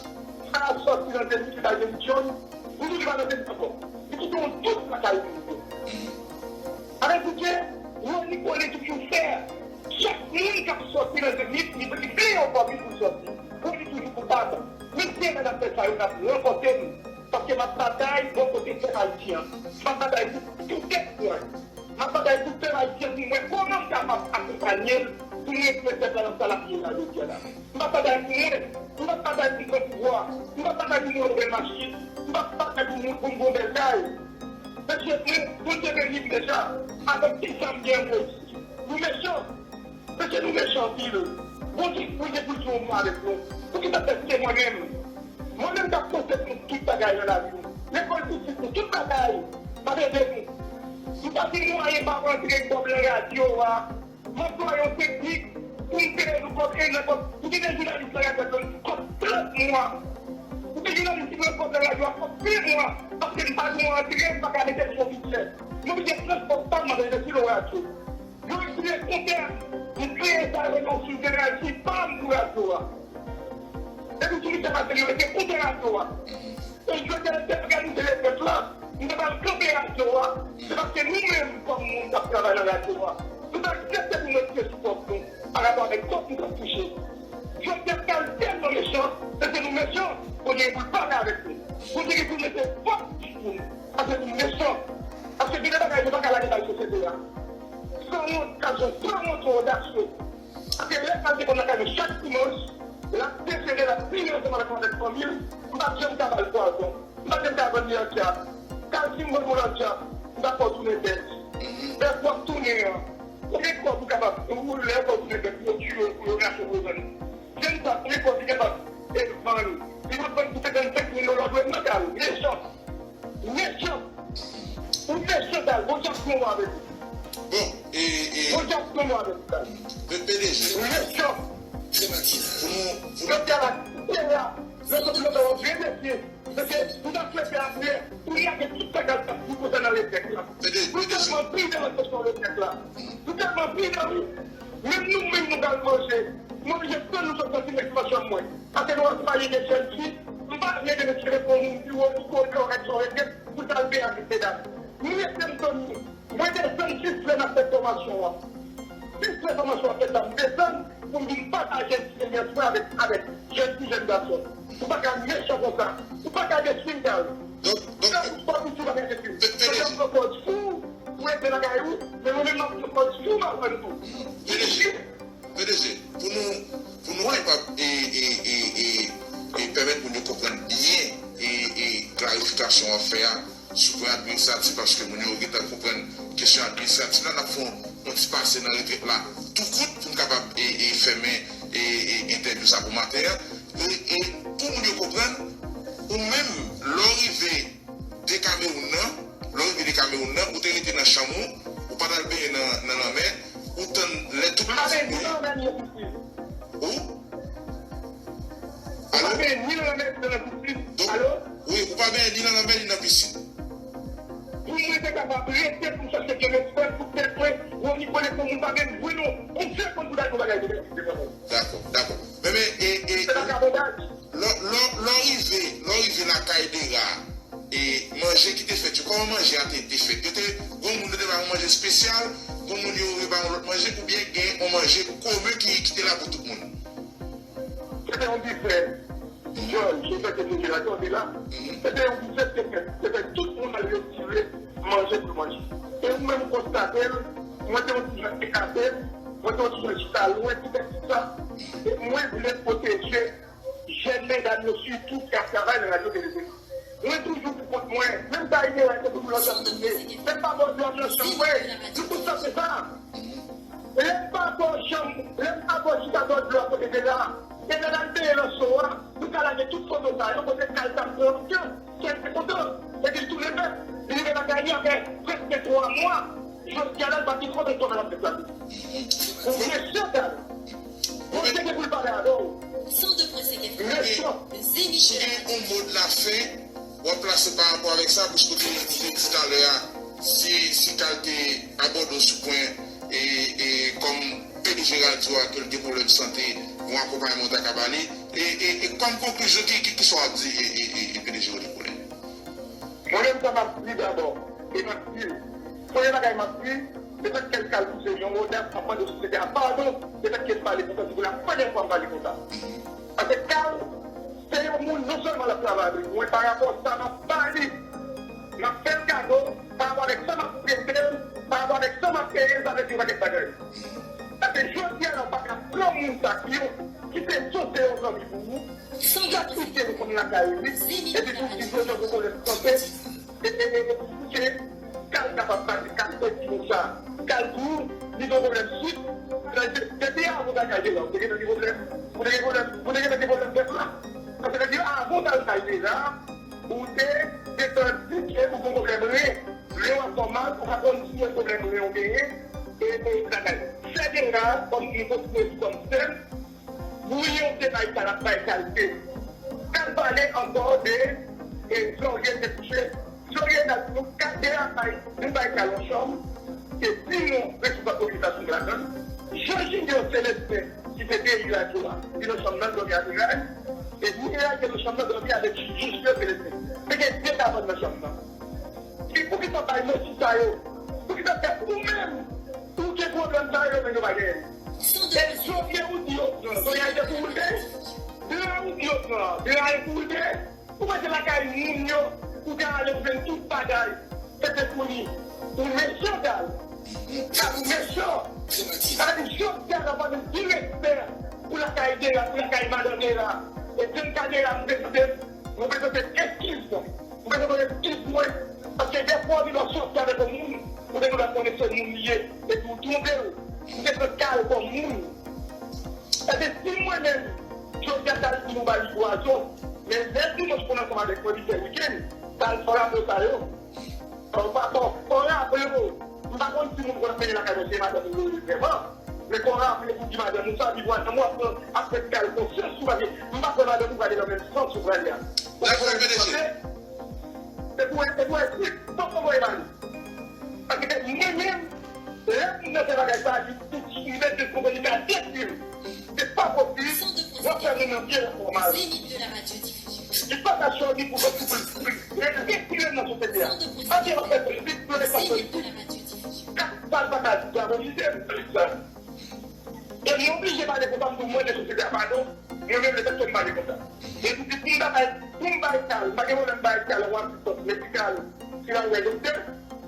Sa a sòti nan Zenith, se ta Zenith John. Li toujou pa nan Zenith ankò. Li kite yon dout lakay li. Avèk Bondye, Rony Colin toujou fè. Chak moun k ap sòti nan Zenith, li, li peye yon kòb pou sòti. Rony toujou koupab. Menm si n ap fè sa yo, n ap ranfòse nou. Paske m ap batay bò kote pèp ayisyen an. M ap batay pou, pou tèt mwen. M ap batay pou pèp ayisyen pou m wè kòman m kapab akonpanye l, pou m retire pèp la nan sa l ap ye la jodi a la. M p ap batay pou mwen, m p ap batay pou pran pouvwa, m p ap batay pou mwen ouvè machin, m p ap batay pou mwen, pou m gon bèl kay. Mesye, mwen, Bondye beni m deja, avèk ti sa m gen an Ayiti. Nou mechan. Mesye, nou mechan anpil. Bondye, Bondye toujou yon mo avèk nou. Poukisa tèt se mwen menm? Mwen menm k ap panse pou tout bagay nan lavi m. Lekòl pitit nou, tout bagay. M ap ede nou. M pa gen mwayen pa rantre kòb nan radyo a. M anplwaye yon teknik pou m peye nou kòb, e nan kòb. M gen de jounalis nan radyo a, m kòb trant mwa. M gen jounalis ki pran kòb nan radyo a, kòb de mwa. Paske m pa gen mwayen antre, m pa ka mete l sou bidjè. M oblije pran kòb pa m, m ap envesti nan radyo. Yo retire kontè, m kreye sa yo rele yon sou jeneral ki pa m pou radyo a. Epi sou misye pase, yo retire kontè radyo a. E jodi a, m te òganize lekòl la, m te pral kanpe radyo a, se paske nou menm, kòm moun k ap travay nan radyo a, nou pa aksepte pou nou retire sou kòb nou, pa rapò avèk kòb nou t ap touche. Jodi a, Carl tèlman mechan, se ke nou mechan, Bondye gen pou l pale avèk nou. Bondye gen pou l mete fòs sou nou, paske nou mechan. Paske gen de bagay nou pa ka lage bay sosyete a. Sanwont, Carl Jean, sanwont, odasye. Paske lè Carl te konn nan kay mwen chak dimanch, l ap desede, l ap vini ansanm avèk mwen, avèk fanmi l, m pa t janm ka ba l pwason. M pa t janm ka vann li an djab. Carl, si m vann ou l an djab, m t ap fè w tounen bèt. Bèt w ap tounen an, konbyen kòb ou kapab, ou lè w fè w tounen bèt, pou yo tiye w, pou yo rache w, pou yo vann ou? Jèn sa, konbyen kòb li kapab e vann? Li pral vann pou senkannsenk mil dola, w dwe mande a l, mechan. Mechan. Ou mechan, Carl. Bondye ap pran w avèk ou. Bon, e, e, Bondye ap pran w avèk ou, Carl. P-, P D G. Mechan. Pou nou, pou nou. Jodi a la, se la, lè sòti nan w ap byen mesye. Mesye, m ta swete apre, ou lage tout sa k al pase pou konsènan lekòl la. P D G, P D G. Nou tèlman pridan nan kesyon lekòl la. Nou tèlman pridan, wi. Menm nou menm, nou pral manje. M oblije tann nou sot nan ti nèg manchon mwen. Paske nou ap maye de jèn fi. M pa vle de mesye reponn moun pi wo pou kò l ka wè son regrèt pou sa l peye avèk medam. Nou rete m tann nou. Mwen desann jis lè n ap fè fòmasyon an. Plis enfòmasyon ap fèt la, m desann pou m vin pataje eksperyans mwen avèk, avèk jèn fi, jèn gason. Ou pa ka mechan konsa. Ou pa ka detwi m, Carl. Donk, donk, Carl, ou pa pou di ou pa ka detwi m. P D G. Sòti ap pran pòz fou pou ede lakay ou, men mwen menm m ap pran pòz fou m ap pran tou. P D G, P D G, pou nou, pou nou kapab e, e, e, e, e pèmèt moun yo konprann byen e, e klarifikasyon w ap fè a, sou pwen administratif, paske moun yo gentan konprann kesyon administratif la, n ap fè yon, yon ti pase nan retrèt la tou kout pou n kapab e, e fèmen e, e entèvyou sa pou maten an. E, e pou moun yo konprann, ou menm, lè w rive de Kamewoun nan, lè w rive de Kamewoun nan, ou te rete nan chanm ou, ou pa t al benyen nan, nan lanmè, ou tann lè tout moun fin benyen. Ou? Alo? Donk, wi, ou pa benyen ni nan lanmè ni nan pisin. Pou mwen te kapab rete pou m chache ke respè pou tèt mwen, Rony konnen pou moun pa menm jwenn yon, yon segonn pou ta di yon bagay de mèsi de mwen. Dakò, dakò. Men, men, e, e, Se vagabondaj. Lè, lè, lè w rive, lè w rive lakay Dera, e manje ki te fèt yo, kòman manje a te, te fèt? Yo te, gon moun yo te ba yon manje espesyal, gon moun yo, yo ba yon lòt manje, oubyen gen yon manje komen ki, ki te la pou tout moun? Se te yon bifè. Jòn, se sa ke te la, te la. Se te yon bifè ki te fèt. Se te tout moun al retire manje pou manje. E ou menm konstate l, mwen te yon ti jan ekate, mwen te yon ti jan chita lwen, tout sa. E mwen vle pwoteje jèn medam yo sitou ki ap travay nan radyo televize. Mwen toujou pou kont mwen, menm sa ide a, se pou nou lòt ap tande. Menm pa bò dlo ap nan chanm mwen, nou tout sa se sa. Lè m pa bò chanm, lè m pa bò chita bò dlo a kote de la, e lè l al peye nan so a, nou ka lage tout foto sa yo, kote kal t ap pran anpil, kèl te kontan, epi l tounen vèt, li rive lakay li apre prèske twa mwa, jodi a la l pa gen kòb, kòb l ap deplase. Ou mesye, Carl. Bondye gen pou l pale avè w. Mesye. Ou gen yon mo de la fen w ap plase pa rapò avèk sa, paske w te, w te di talè a, si, si kal te abòde w sou pwen, e, e, kòm P D G radyo a, ke l gen pwoblèm sante, yon akonpayman w ta ka ba li, e, e, e kòm konklizyon, ki, ki, ki sa w ap di, e, e, e, e P D G Rony Colin? Mwen menm sa m ap di dabò, e m ap di l. Premye bagay m ap di, nenpòt kèl kal pou se yon odas, m ap mande sosyete a padon, nenpòt kèl pale konsa, se pou la premyè fwa m pale konsa. Paske kal, se yon moun, non sèlman l ap travay avèk mwen, parapò sa m ap ba li, m ap fè l kado, parapò avèk sa m ap prete l, parapò avèk sa m ap peye l, sa vle di yon pakèt bagay. Paske jodi a la, ou pa ka pran moun sa ki yon, ki se sou se yon zanmi pou ou, chak pite nou konn lakay li, epi pou di jodi a nou konnen sante, e, e, e, e, e, kal kapab pase, kal pèdi konsa, kal di w, li gen pwoblèm swit, depi avan w ta kay de la, ou te gentan gen pwoblèm, ou te gen pwoblèm, ou te gentan gen pwoblèm tèt la. Sa vle di avan w ta al kay de la, ou te gentan di ke ou gen pwoblèm ren. Lè w ap fè w mal, ou pa konn si se pwoblèm ren ou genyen, e, e, lakay. Fè de la, kòm nou konsidere li kòm sè, Bouyon se bay kal ap bay kalite. Kal pale ankò de, e, Florien te kouche. Florien ap di nou kal de a bay, nou bay kal yon chanm. Se di nou responsab kominikasyon ladan. Jean Junior Celestin, ki se D J radyo a, li nan chanm nan, dòmi avè Ray. E Mireya ki nan chanm nan, dòmi avèk Junior Celestin. Te gen de kabann nan chanm nan. Ki, poukisa bay manti sa yo? Poukisa fè ou menm? Ou gen pwoblèm sa yo, men yo pa genyen. E Jovye ou di yo pran, Jovye a te pou ou te? Blan ou di yo pran, Blan a e pou ou te? Ou mete lakay moun yo, ou te ale ou jwenn tout bagay. Se te pou li. Ou mechan, Dal. Dal, ou mechan. Sa vle di, jodi a, n ap pale di respè pou lakay Dera, pou lakay madan Dera. E John Kadera, m prezante, m prezante eskiz mwen. Ou bezwen konn eskiz mwen. Paske dèfwa, ou gen dwa sòti avèk yon moun, ou gen dwa konnen se moun li ye, epi ou twonpe w. Ou te pran ka l kòm moun. Ebyen, si mwen menm, jodi a, Dal di nou ba li pwazon, men lè dimanch konn ansanm avèk mwen, li fè wikenn, Dal fò raple w sa yo. Fò w pa, fò, fò w raple w. M pa konn si moun konn ap mennen lakay mwen, se madanm ou yo ye vrèman. Men fò w raple pou di madanm ou sa, pi vwazen mwen ap pran, ap fè kal konsyans ou, paske m pa kwè madanm ou prale nan menm sans ou prale a. Dakò, P D G. Se pou, se pou espri, fòk mwen voye ba li. Paske mwen menm, lè moun nan fè bagay sa, li, li, li mete l konprann li ka detwi m. Se pa posib, w ap fè moun nan vye fòmal. Li pa ka chwazi pou fè pou, pou, pou retire m nan sosyete a. Antre nan fè politik, nan fè politik. Kat pal pa ka dyabolize m, sa. M oblije pale konsa pou mwen, de sosyete a, padon. Mwen menm, lè tèt mwen pale konsa. E pou ki pou m ta bay, pou m bay kal, m pa gen pwoblèm bay kal, yon asistans medikal, si la wè doktè,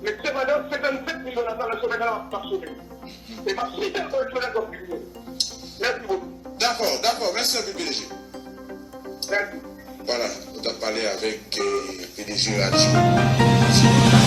men sepandan, senkannsenk mil dola pa nan semèn nan, m ap sove. E m ap site ankò, jwenn ankò plis. Mèsi bokou. Dakò, dakò. Mèsi anpil, P D G. Mèsi. Voilà, nou t ap pale avèk eh, P D G Radyo.